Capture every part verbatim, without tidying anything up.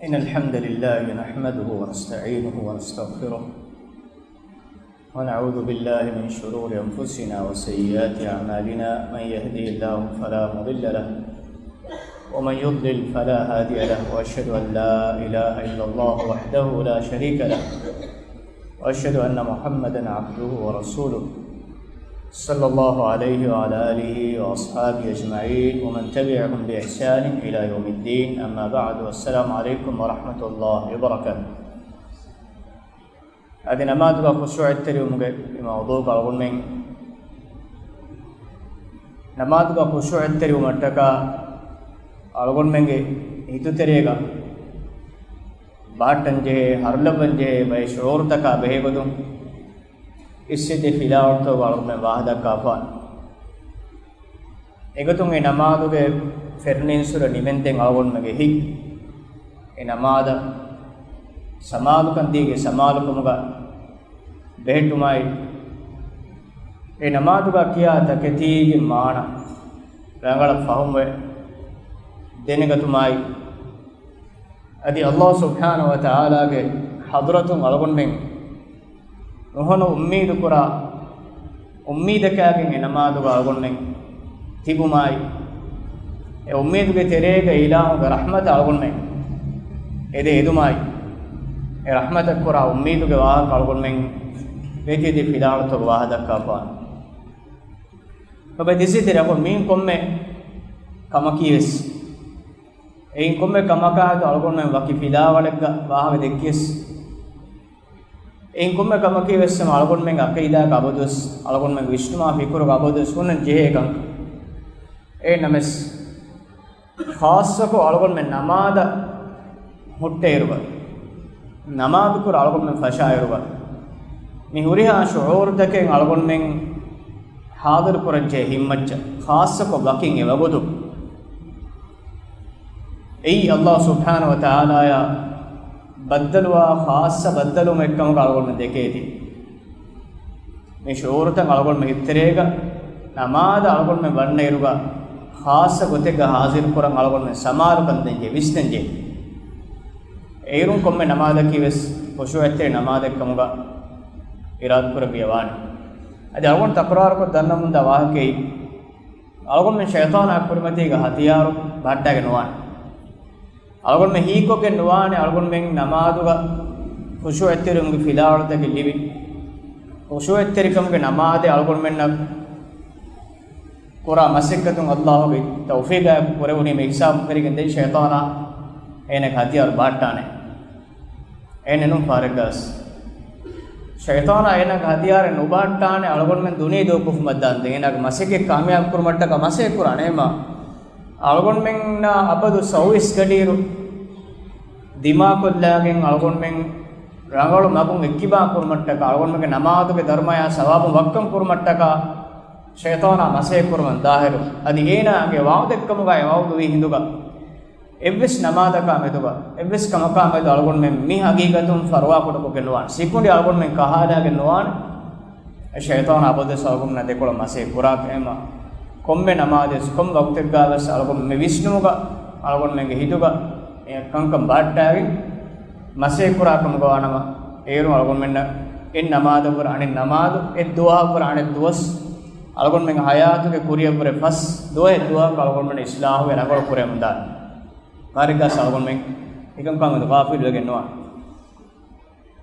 إن الحمد لله نحمده ونستعينه ونستغفره، ونعوذ بالله من شرور أنفسنا وسيئات أعمالنا. من يهده الله فلا مضل له، ومن يضلل فلا هادي له، وأشهد أن لا إله إلا الله وحده لا شريك له، وأشهد أن محمدا عبده ورسوله، صلى الله عليه وعلى آله وأصحابه أجمعين، ومن تبعهم بإحسان إلى يوم الدين. أما بعد، والسلام عليكم ورحمة الله وبركاته. އަދި ނަމާދުގަ ޚުޝޫޢަތްތެރިވުމުގެ މި މައުޟޫޢަކަށް އަޅުގަނޑުމެން، ނަމާދުގަ ޚުޝޫޢަތްތެރިވުމަށްޓަކާ އަޅުގަނޑުމެންގެ ހިތުތެރޭގަ ބަހައްޓަންޖެހޭ، ހަރުލައްވަންޖެހޭ ބައެއް ޝުޢޫރުތަކާ ބެހޭގޮތުން އިސްވެދިޔަ ފިލާވަޅުތަކުގަ އަޅުގަނޑުމެން ވާހަކަދައްކާފާނެ. އެގޮތުން އެ ނަމާދުގެ ފެރުނީންސުރެ ނިމެންދެން އަޅުގަނޑުމެންގެ ހިތް އެ ނަމާދަށް ސަމާލުކަން ދީގެ ސަމާލުކަމުގަ ބެހެއްޓުމާއި، އެ ނަމާދުގަ ކިޔާ ތަކެތީގެ މާނަ ރަނގަޅަށް ފަހުމުވެ ދެނެގަތުމާއި، އަދި ﷲ ސުބްޙާނަހޫ ވަތަޢާލާގެ ޙަޟްރަތުން އަޅުގަނޑުމެން ނުހަނު އުއްމީދުކުރާ އުއްމީދަކާގެން އެ ނަމާދުގަ އަޅުގަނޑުމެން ތިބުމާއި، އެ އުއްމީދުގެ ތެރޭގަ އިލާހުގެ ރަޙްމަތަށް އަޅުގަނޑުމެން އެދެ އެދުމާއި، އެ ރަޙްމަތަށް ކުރާ އުއްމީދުގެ ވާހަކަ އަޅުގަނޑުމެން ވެތިދި ފިލާވަޅުތަކުގަ ވާހަކަދައްކާފާނެ. އޮބެ ދިސިތިރި އަޚުން މީން ކޮންމެ ކަމަކީވެސް، އެއިން ކޮންމެ ކަމަކާއެކު އަޅުގަނޑުމެން ވަކި ފިލާވަޅެއްގަ ވާހަކަ ދެއްކިޔަސް، އެއިން ކޮންމެ ކަމަކީވެސް އަޅުގަނޑުމެންގެ ޢަޤީދާގަ އަބަދުވެސް، އަޅުގަނޑުމެންގެ ވިސްނުމާ ފިކުރުގަ އަބަދުވެސް ހުންނަން ޖެހޭ ކަން. އެހެންނަމަވެސް، ޚާއްޞަކޮށް އަޅުގަނޑުމެން ނަމާދަށް ހުއްޓޭއިރުގަ، ނަމާދުކުރަން އަޅުގަނޑުމެން ފަށާއިރުގަ، މި ހުރިހާ ޝުޢޫރުތަކެއް އަޅުގަނޑުމެން ޙާޟިރުކުރަންޖެހޭ ހިތްމައްޗަށް، ޚާއްޞަކޮށް ވަކިން އެ ވަގުތު އެއީ ﷲ ސުބްޙާނަހޫ ވަތަޢާލާއާ ބައްދަލުވާ ޚާއްޞަ ބައްދަލުވުމެއްކަމުގަ އަޅުގަނޑުމެން ދެކޭތީ. މި ޝުޢޫރުތައް އަޅުގަނޑުމެން ހިތުތެރޭގަ ނަމާދަށް އަޅުގަނޑުމެން ވަންނައިރުގަ، ޚާއްޞަ ގޮތެއްގަ ޙާޟިރުކުރަން އަޅުގަނޑުމެން ސަމާލުކަން ދޭންޖެހޭ، ވިސްނަންޖެހޭ. އޭރުން ކޮންމެ ނަމާދަކީ ވެސް ޚުޝޫޢަތްތެރި ނަމާދެއްކަމުގަ އިރާދަކުރެއްވިޔަވާނެ. އަދި އަޅުގަނޑު ތަކުރާރުކޮށް ދަންނަމުންދާ ވާހަކައީ، އަޅުގަނޑުމެން ޝައިޠާނާ ކުރިމަތީގަ ހަތިޔާރު ބަހައްޓާގެން ނުވާނެ. އަޅުގަނޑުމެން ހީކޮށްގެން ނުވާނެ، އަޅުގަނޑުމެން ނަމާދުގަ ޚުޝޫޢަތްތެރިވުމުގެ ފިލާވަޅުތަކެއް ލިބި، ޚުޝޫޢަތްތެރިކަމުގެ ނަމާދެއް އަޅުގަނޑުމެންނަށް ކުރާ މަސައްކަތުން ﷲ ގެ ތައުފީޤާ ކުރެވުނީމަ ހިސާބު ކުރިގެން ދެން ޝައިޠާނާ އޭނަގެ ހަތިޔާރު ބަހައްޓާނެ. އޭނަ ނޫން ފާރެއްގަސް. ޝައިޠާނާ އޭނަގެ ހަތިޔާރެއް ނުބަހައްޓާނެ، އަޅުގަނޑުމެން ދުނިޔެ ދޫކޮށްފުމަށް ދާންދެން. އޭނަގެ މަސައްކަތް ކާމިޔާބު ކުރުމަށްޓަކާ މަސައްކަތް ކުރާނެ. އެމަ އަޅުގަނޑުމެންނާ އަބަދު ސައުވީސް ގަޑިއިރު ދިމާކޮށްލާގެން އަޅުގަނޑުމެން ރަނގަޅު މަގުން އެއްކިބާ ކުރުމަށްޓަކާ، އަޅުގަނޑުމެންގެ ނަމާދުގެ ދަރުމަޔާ ސަވާބުން ވައްކަން ކުރުމަށްޓަކާ ޝައިޠާނާ މަސައްކަތް ކުރުމަށް ދާއިރު، އަދި އޭނާގެ ވަޢުދެއްކަމުގައި ވަޢުދުވީ ހިނދުގަ، އެއްވެސް ނަމާދަކާ މެދުގަ، އެއްވެސް ކަމަކާ މެދު އަޅުގަނޑުމެން މި ހަގީގަތުން ފަރުވާކުޑަކޮށްގެން ނުވާނެ. ސިކުނޑި އަޅުގަނޑުމެން ކަހާލާގެން ނުވާނެ. އެ ޝައިޠާނާ އަބަދުވެސް އަޅުގަނޑުމެންނާ ދެކޮޅަށް މަސައްކަތް ކުރާކަށް. އެމަ ކޮންމެ ނަމާދެއް ކޮން ވަގުތެއްގަވެސް އަޅުގަނޑު މި ވިސްނުމުގަ، އަޅުގަނޑުމެންގެ ހިތުގަ އެ ކަންކަން ބަހައްޓާގެން މަސައްކަތް ކުރާ ކަމުގަ ވާނަމަ، އޭރު އަޅުގަނޑުމެންނަށް އެއް ނަމާދަކުރެ އަނެއް ނަމާދު، އެއް ދުވަހަކުރެ އަނެއް ދުވަސް، އަޅުގަނޑުމެންގެ ހަޔާތުގެ ކުރިއަށްވުރެ ފަސް ދުވަހެއް ދުވަހަކު އަޅުގަނޑުމެން އިޞްލާޙުވެ ރަނގަޅު ކުރެވެމުންދާނެ. ފާރެއްގަސް އަޅުގަނޑުމެން އެކަންކަމެއް ޣާފިލުވެގެން ނުވާނެ.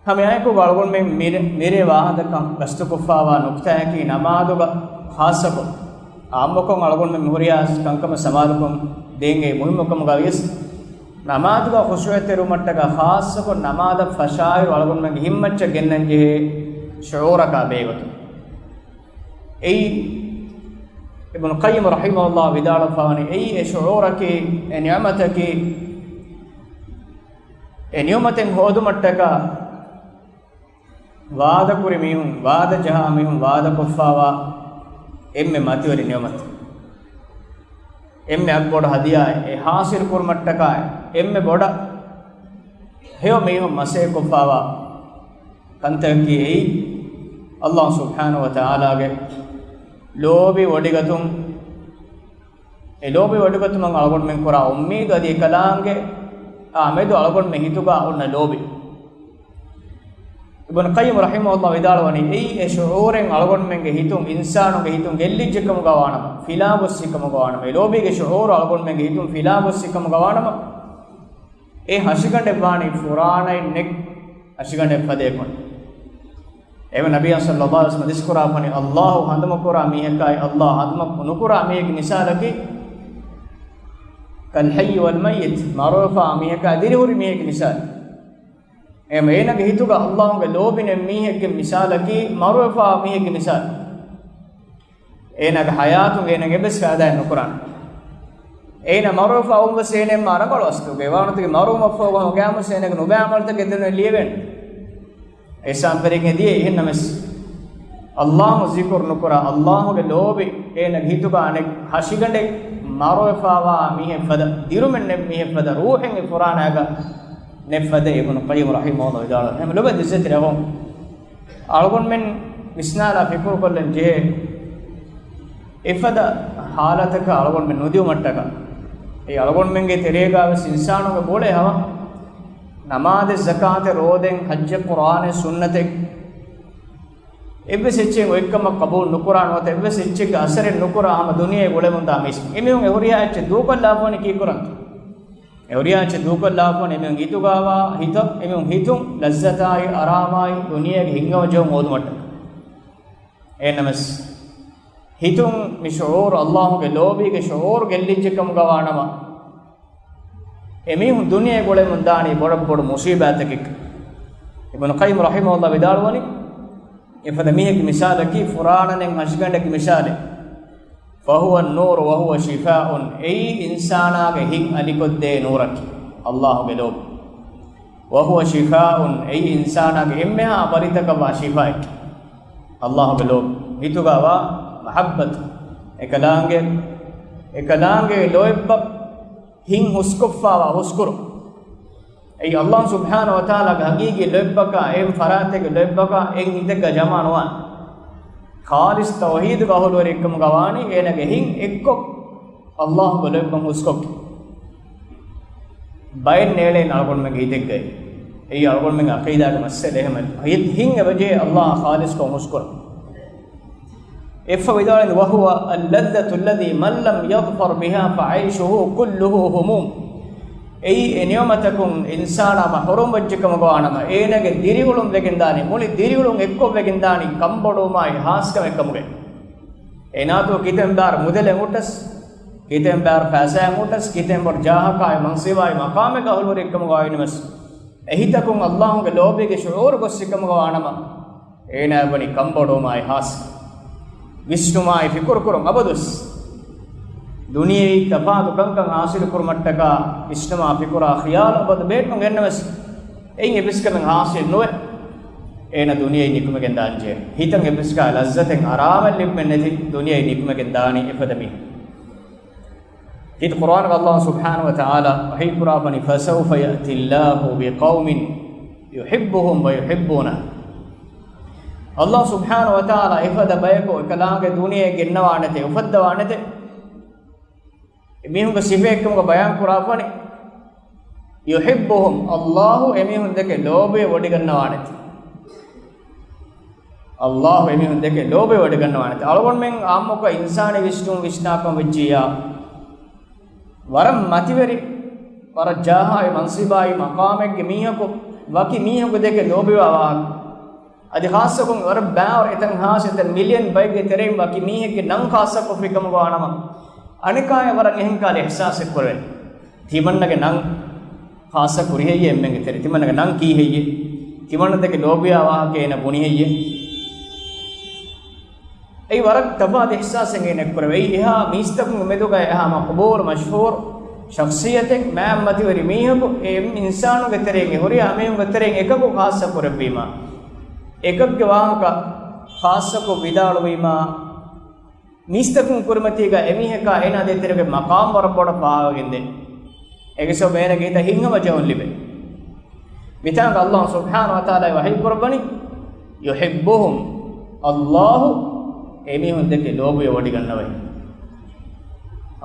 ހަމައެއާއެކު އަޅުގަނޑުމެން މިރޭ، މިރޭ ވާހަކަދައްކަން ގަސްތުކޮށްފާވާ ނުކުތާއަކީ ނަމާދުގަ ޚާއްޞަކޮށް، އާއްމުކޮށް އަޅުގަނޑުމެން މި ހުރިހާ ކަންކަމަށް ސަމާލުކަން ދޭންގެ މުހިއްމުކަމުގަ ވިޔަސް، ނަމާދުގަ ޚުޝޫޢަތްތެރިވުމަށްޓަކާ ޚާއްޞަކޮށް ނަމާދަށް ފަށާއިރު އަޅުގަނޑުމެންގެ ހިތްމައްޗަށް ގެންނަންޖެހޭ ޝުޢޫރަކާ ބެހޭގޮތުން. އެއީ އިބްނު ޤައްޔިމް ރަޙިމަހުﷲ ވިދާޅުވެފަވަނީ، އެއީ އެ ޝުޢޫރަކީ، އެ ނިޢުމަތަކީ، އެ ނިޢުމަތެއް ހޯދުމަށްޓަކާ ވާދަކުރި މީހުން، ވާދަ ޖަހާ މީހުން ވާދަކޮށްފާވާ އެންމެ މަތިވެރި ނިޢުމަތެއް، އެންމެ އަށް ބޮޑު ހަދިޔާއެއް، އެ ޙާޞިލް ކުރުމަށްޓަކާ އެންމެ ބޮޑަށް ހެޔޮ މީހުން މަސައްކަތް ކޮށްފާވާ ކަންތަކަކީ އެއީ ﷲ ސުބްޙާނަހޫ ވަތަޢާލާގެ ލޯބި ވޮޑިގަތުން، އެ ލޯބި ވޮޑިގަތުމަށް އަޅުގަނޑުމެން ކުރާ އުއްމީދު އަދި އެކަލާނގެ އާ މެދު އަޅުގަނޑުމެ ހިތުގަ އޮންނަ ލޯބި. އިބްނު ޤައްޔިމް ރަޙިމަހުﷲ ވިދާޅުވަނީ، އެއީ އެ ޝުޢޫރެއް އަޅުގަނޑުމެންގެ ހިތުން، އިންސާނުގެ ހިތުން ގެއްލިއްޖެކަމުގަ ވާނަމަ، ފިލާގޮއްސިކަމުގަ ވާނަމަ، އެ ލޯބީގެ ޝުޢޫރު އަޅުގަނޑުމެންގެ ހިތުން ފިލާގޮއްސިކަމުގަ ވާނަމަ، އެ ހަށިގަނޑެއް ވާނީ ފުރާނައިން ނެތް ހަށިގަނޑެއް ފަދައަކުން. އެހެން ނަބިއްޔާ ޞައްލައްލާހު ޢަލައިހި ވަސައްލަމަ ޙަދީޘް ކުރާ ފަނި، ﷲ ޙަނދުމަ ކުރާ މީހަކާއި ﷲ ޙަނދުމަ ނުކުރާ މީހެއްގެ މިސާލަކީ، كالحي والميت، މަރުވެފާ މީހަކާ ދިރިހުރި މީހެއްގެ މިސާލު. އެހެން އޭނަގެ ހިތުގަ ﷲގެ ލޯބި ނެތް މީހެއްގެ މިސާލަކީ، މަރުވެފާ މީހެއްގެ މިސާލު. އޭނާގެ ޙަޔާތުން އޭނަ އެއްވެސް ފައިދާއެއް ނުކުރާނެ. އޭނަ މަރުވެފަ އައުން ވެސް އޭނަ އެންމެ ރަނގަޅު އަސްލުގެ ވާނުތުގެ މަރުވުމަށްފަހު ގަމު ގައިމުސް އޭނަގެ ނުބައި ޢަމަލުތަކެއް ދެން ލިޔެވޭނެ. އިޙްސާން ފެރިގެން ދިޔަ އެހެންނަމަސް، ﷲ ޒިކުރު ނުކުރާ، ﷲގެ ލޯބި އޭނަގެ ހިތުގަ ނެތް ހަށިގަނޑެއް މަރުވެފާވާ މީހެއް ފަދަ، ދިރުމެއް ނެތް މީހެއް ފަދަ، ރޫޙެއް އެ ފުރާނާގަ ނެތް ފަދަ، އިބްނު ޤައްޔިމް ރަޙިމަހުﷲ ވިދާޅުވި. އެހެން ލޮބުވެތި ޢިއްޒަތި ރަޙުމް އަޅުގަނޑުމެން ވިސްނާލާ ފިކުރުކޮށްލަން ޖެހޭ، އެފަދަ ޙާލަތަކަށް އަޅުގަނޑުމެން ނުދިއުމަށްޓަކާ، އެ އަޅުގަނޑުމެންގެ ތެރޭގަވެސް އިންސާނުގެ ބޮޅޭ ހަމަ، ނަމާދެއް، ޒަކާތެއް، ރޯދައެއް، ޙައްޖެއް، ޤުރްއާނެއް، ސުންނަތެއް، އެއްވެސް އެއްޗެއް އޮތްކަމަށް ޤަބޫލު ނުކުރާ ނުވަތަ އެއްވެސް އެއްޗެއްގެ އަސަރެއް ނުކުރާ ހަމަ ދުނިޔެ އުޅެމުންދާ މީސް. އެމީހުން އެ ހުރިހާ އެއްޗެއް ދޫކޮށްލާފަވަނީ ކީކުރަން؟ އެ ހުރިހާ އެއްޗެއް ދޫކޮށްލާފަވަނީ އެމީހުން ހިތުގަވާ ހިތަށް، އެމީހުން ހިތުން ލައްޒަތާއި އަރާމާއި ދުނިޔޭގެ ހިތްހަމަޖެހުން ހޯދުމަށްޓަކާ. އެހެންނަމަސް، ހިތުން މި ޝުޢޫރު، ﷲގެ ލޯބީގެ ޝުޢޫރު ގެއްލިއްޖެކަމުގަ ވާނަމަ، އެމީހުން ދުނިޔެ ގުޅެމުން ދާނީ ބޮޑަށް ބޮޑު މުޞީބާތަކެއް. އިބްނު ޤައްޔިމް ރަޙިމަހުﷲ ވިދާޅުވަނީ، އެފަދަ މީހެއްގެ މިސާލަކީ ފުރާނަ ނެތް ހަށިގަނޑެއްގެ މިސާލެއް. فهو النور وهو شفاء، އެއީ އިންސާނާގެ ހިތް އަލިކޮށްދޭ ނޫރަކީ، ﷲގެ ލޯބި. وهو شفاء، އެއީ އިންސާނާގެ އެންމެހާ ބަލިތަކަށްވާ ޝިފާއެކޭ، ﷲގެ ލޯބި. ހިތުގަވާ މަޙައްބަތު، އެކަލާނގެ، އެކަލާނގެ ލޯތްބަށް ހިތް ހުސްކޮށްފާވާ ހުސްކުރު. އެއީ ﷲ ސުބްޙާނަހޫ ވަތަޢާލާގެ ޙަޤީޤީ ލޯތްބަކާ، އެހެން ފަރާތެއްގެ ލޯތްބަކާ އެއް ހިތެއްގަ ޖަމާ ނުވާނެ. ޚާލިޞް ތައުޙީދުގެ އަހުލުވެރިއެއްކަމުގަ ވާނީ އޭނަގެ ހިތް އެއްކޮށް، ﷲގެ ލޯތްބަށް ހުސްކޮށްގެން. ބައެއް ނޭޅޭނެ އަޅުގަނޑުމެންގެ ހިތެއްގައި. އެއީ އަޅުގަނޑުމެންގެ ޢަޤީދާގެ މައްސަލަ އެހެން. ހިތް، ހިތް އެބަޖެހޭ ﷲއަށް ޚާލިޞްކޮށް ހުސްކުރަން. އެއަށްފަހު ވިދާޅުވި، وهو اللذة التي من لم يظفر بها فعيشه كله هموم. އެއީ އެ ނިޢުމަތަކުން އިންސާނާ މަޙްރޫމްވެއްޖެކަމުގަ ވާނަމަ، އޭނަގެ ދިރިއުޅުން ވެގެންދާނީ، މުޅި ދިރިއުޅުން އެއްކޮށް ވެގެންދާނީ ކަންބޮޑުވުމާއި ހާސްކަމެއްކަމުގައި. އޭނާތޯ ކިތަންމެ ބާރު މުދަލެއް ހުއްޓަސް، ކިތަންމެ ބާރު ފައިސާއެއް ހުއްޓަސް، ކިތަންމެ ބޮޑު ޖާހަކާއި މަންޞިބާއި މަޤާމެއްގަ އަހުލުވެރިއެއްކަމުގަ ވާނަމަވެސް، އެހިތަކުން ﷲގެ ލޯބީގެ ޝުޢޫރު ގޮއްސިކަމުގަ ވާނަމަ، އޭނާ ވަނީ ކަންބޮޑުވުމާއި ހާސް ވިސްނުމާއި ފިކުރުކުރުން އަބަދުވެސް. ދުނިޔެއީ ތަފާތު ކަންކަން ހާސިލުކުރުމަށްޓަކާ ވިސްނުމާ ފިކުރާ ޚިޔާލު އަބަދު ބޭނުން އެންނަވެސް، އެއިން އެއްވެސް ކަމެއް ހާސިލް ނުވެ، އޭނަ ދުނިޔެއިން ނިކުމެގެން ދާންޖެހޭ. ހިތަށް އެއްވެސް ކާ ލައްޒަތެއް އަރާމެއް ލިބުމެއް ނެތި ދުނިޔެއިން ނިކުމެގެން ދާނީ އެފަދަ މީހުން. އިތު ޤުރްއާނުގަ ﷲ ސުބްޙާނަހޫ ވަތަޢާލާ ވަޙީ ކުރާފަނި، فسوف يأتي الله بقوم يحبهم ويحبونه. ﷲ ސުބްޙާނަހޫ ވަތަޢާލާ އެފަދަ ބަޔަކު އެކަލާނގެ ދުނިޔެ ގެންނަވާނެތެ، އުފައްދަވާނެތެ. އެމީހުންގެ ސިފައެއްކަމުގަ ބަޔާން ކުރާފަނި، يحبهم، ﷲ އެމީހުން ދެކެ ލޯބިވެ ވޮޑިގަންނަވާނެތެ. ﷲ އެމީހުން ދެކެ ލޯބިވެ ވޮޑިގަންނަވާނެތެ. އަޅުގަނޑުމެން އާއްމުކޮށް އިންސާނީ ވިސްނުން ވިސްނާކަން ވެއްޖިއްޔާ، ވަރަށް މަތިވެރި، ވަރަށް ޖާހާއި މަންސިބާއި މަޤާމެއްގެ މީހަކު ވަކި މީހަކު ދެކެ ލޯބިވާ ވާހަކަ. އަދި ޚާއްޞަކޮށް ވަރަށް ބާވަރު އެތަން ހާސް އެތަން މިލިއަން ބައެއްގެ ތެރެއިން ވަކި މީހެއްގެ ނަން ޚާއްޞަކޮށްފި ކަމުގަ ވާނަމަ، އަނެކާޔަށް ވަރަށް އެހެން ކަހަލަ އިޙްސާސެއް ކުރެވޭ. ތިމަންނަގެ ނަން ޚާއްޞަ ކުރިހެއްޔޭ އެންމެންގެ ތެރެ؟ ތިމަންނަގެ ނަން ކީހެއްޔޭ؟ ތިމަންނަ ދެކެ ލޯބިވާ ވާހަކަ އޭނަ ބުނިހެއްޔޭ؟ އެއީ ވަރަށް ތަފާތު އިޙްސާސެއް އޭނަ އެއްކުރެވޭ. އެއީ އެހާ މީސްތަކުންގެ މެދުގައި އެހާ މަޤްބޫލު މަޝްހޫރު ޝަޚްޞިއްޔަތެއް، މާތް މަތިވެރި މީހަކު އެ އިންސާނުގެ ތެރެއިން، އެ ހުރިހާ މީހުންގެ ތެރެއިން އެކަކު ޚާއްޞަ ކުރެއްވީމާ، އެކަކުގެ ވާހަކަ ޚާއްޞަކޮށް ވިދާޅުވީމާ، މީސްތަކުން ކުރިމަތީގަ އެމީހަކާ އޭނާ ދޭތެރޭގެ މަޤާމް ވަރަށް ބޮޑަށް ފާހަގަވެގެންދޭ. އޭގެ ސަބަބުން އޭނާގެ ހިތަށް ހިތްހަމަޖެހުން ލިބޭ. މިތާނގަ ﷲ ސުބްޙާނަހޫ ވަތަޢާލާ ވަޙީ ކުރައްވަނީ، يحبهم، ﷲ އެމީހުން ދެކެ ލޯބިވެ ވޮޑިގަންނަވައި.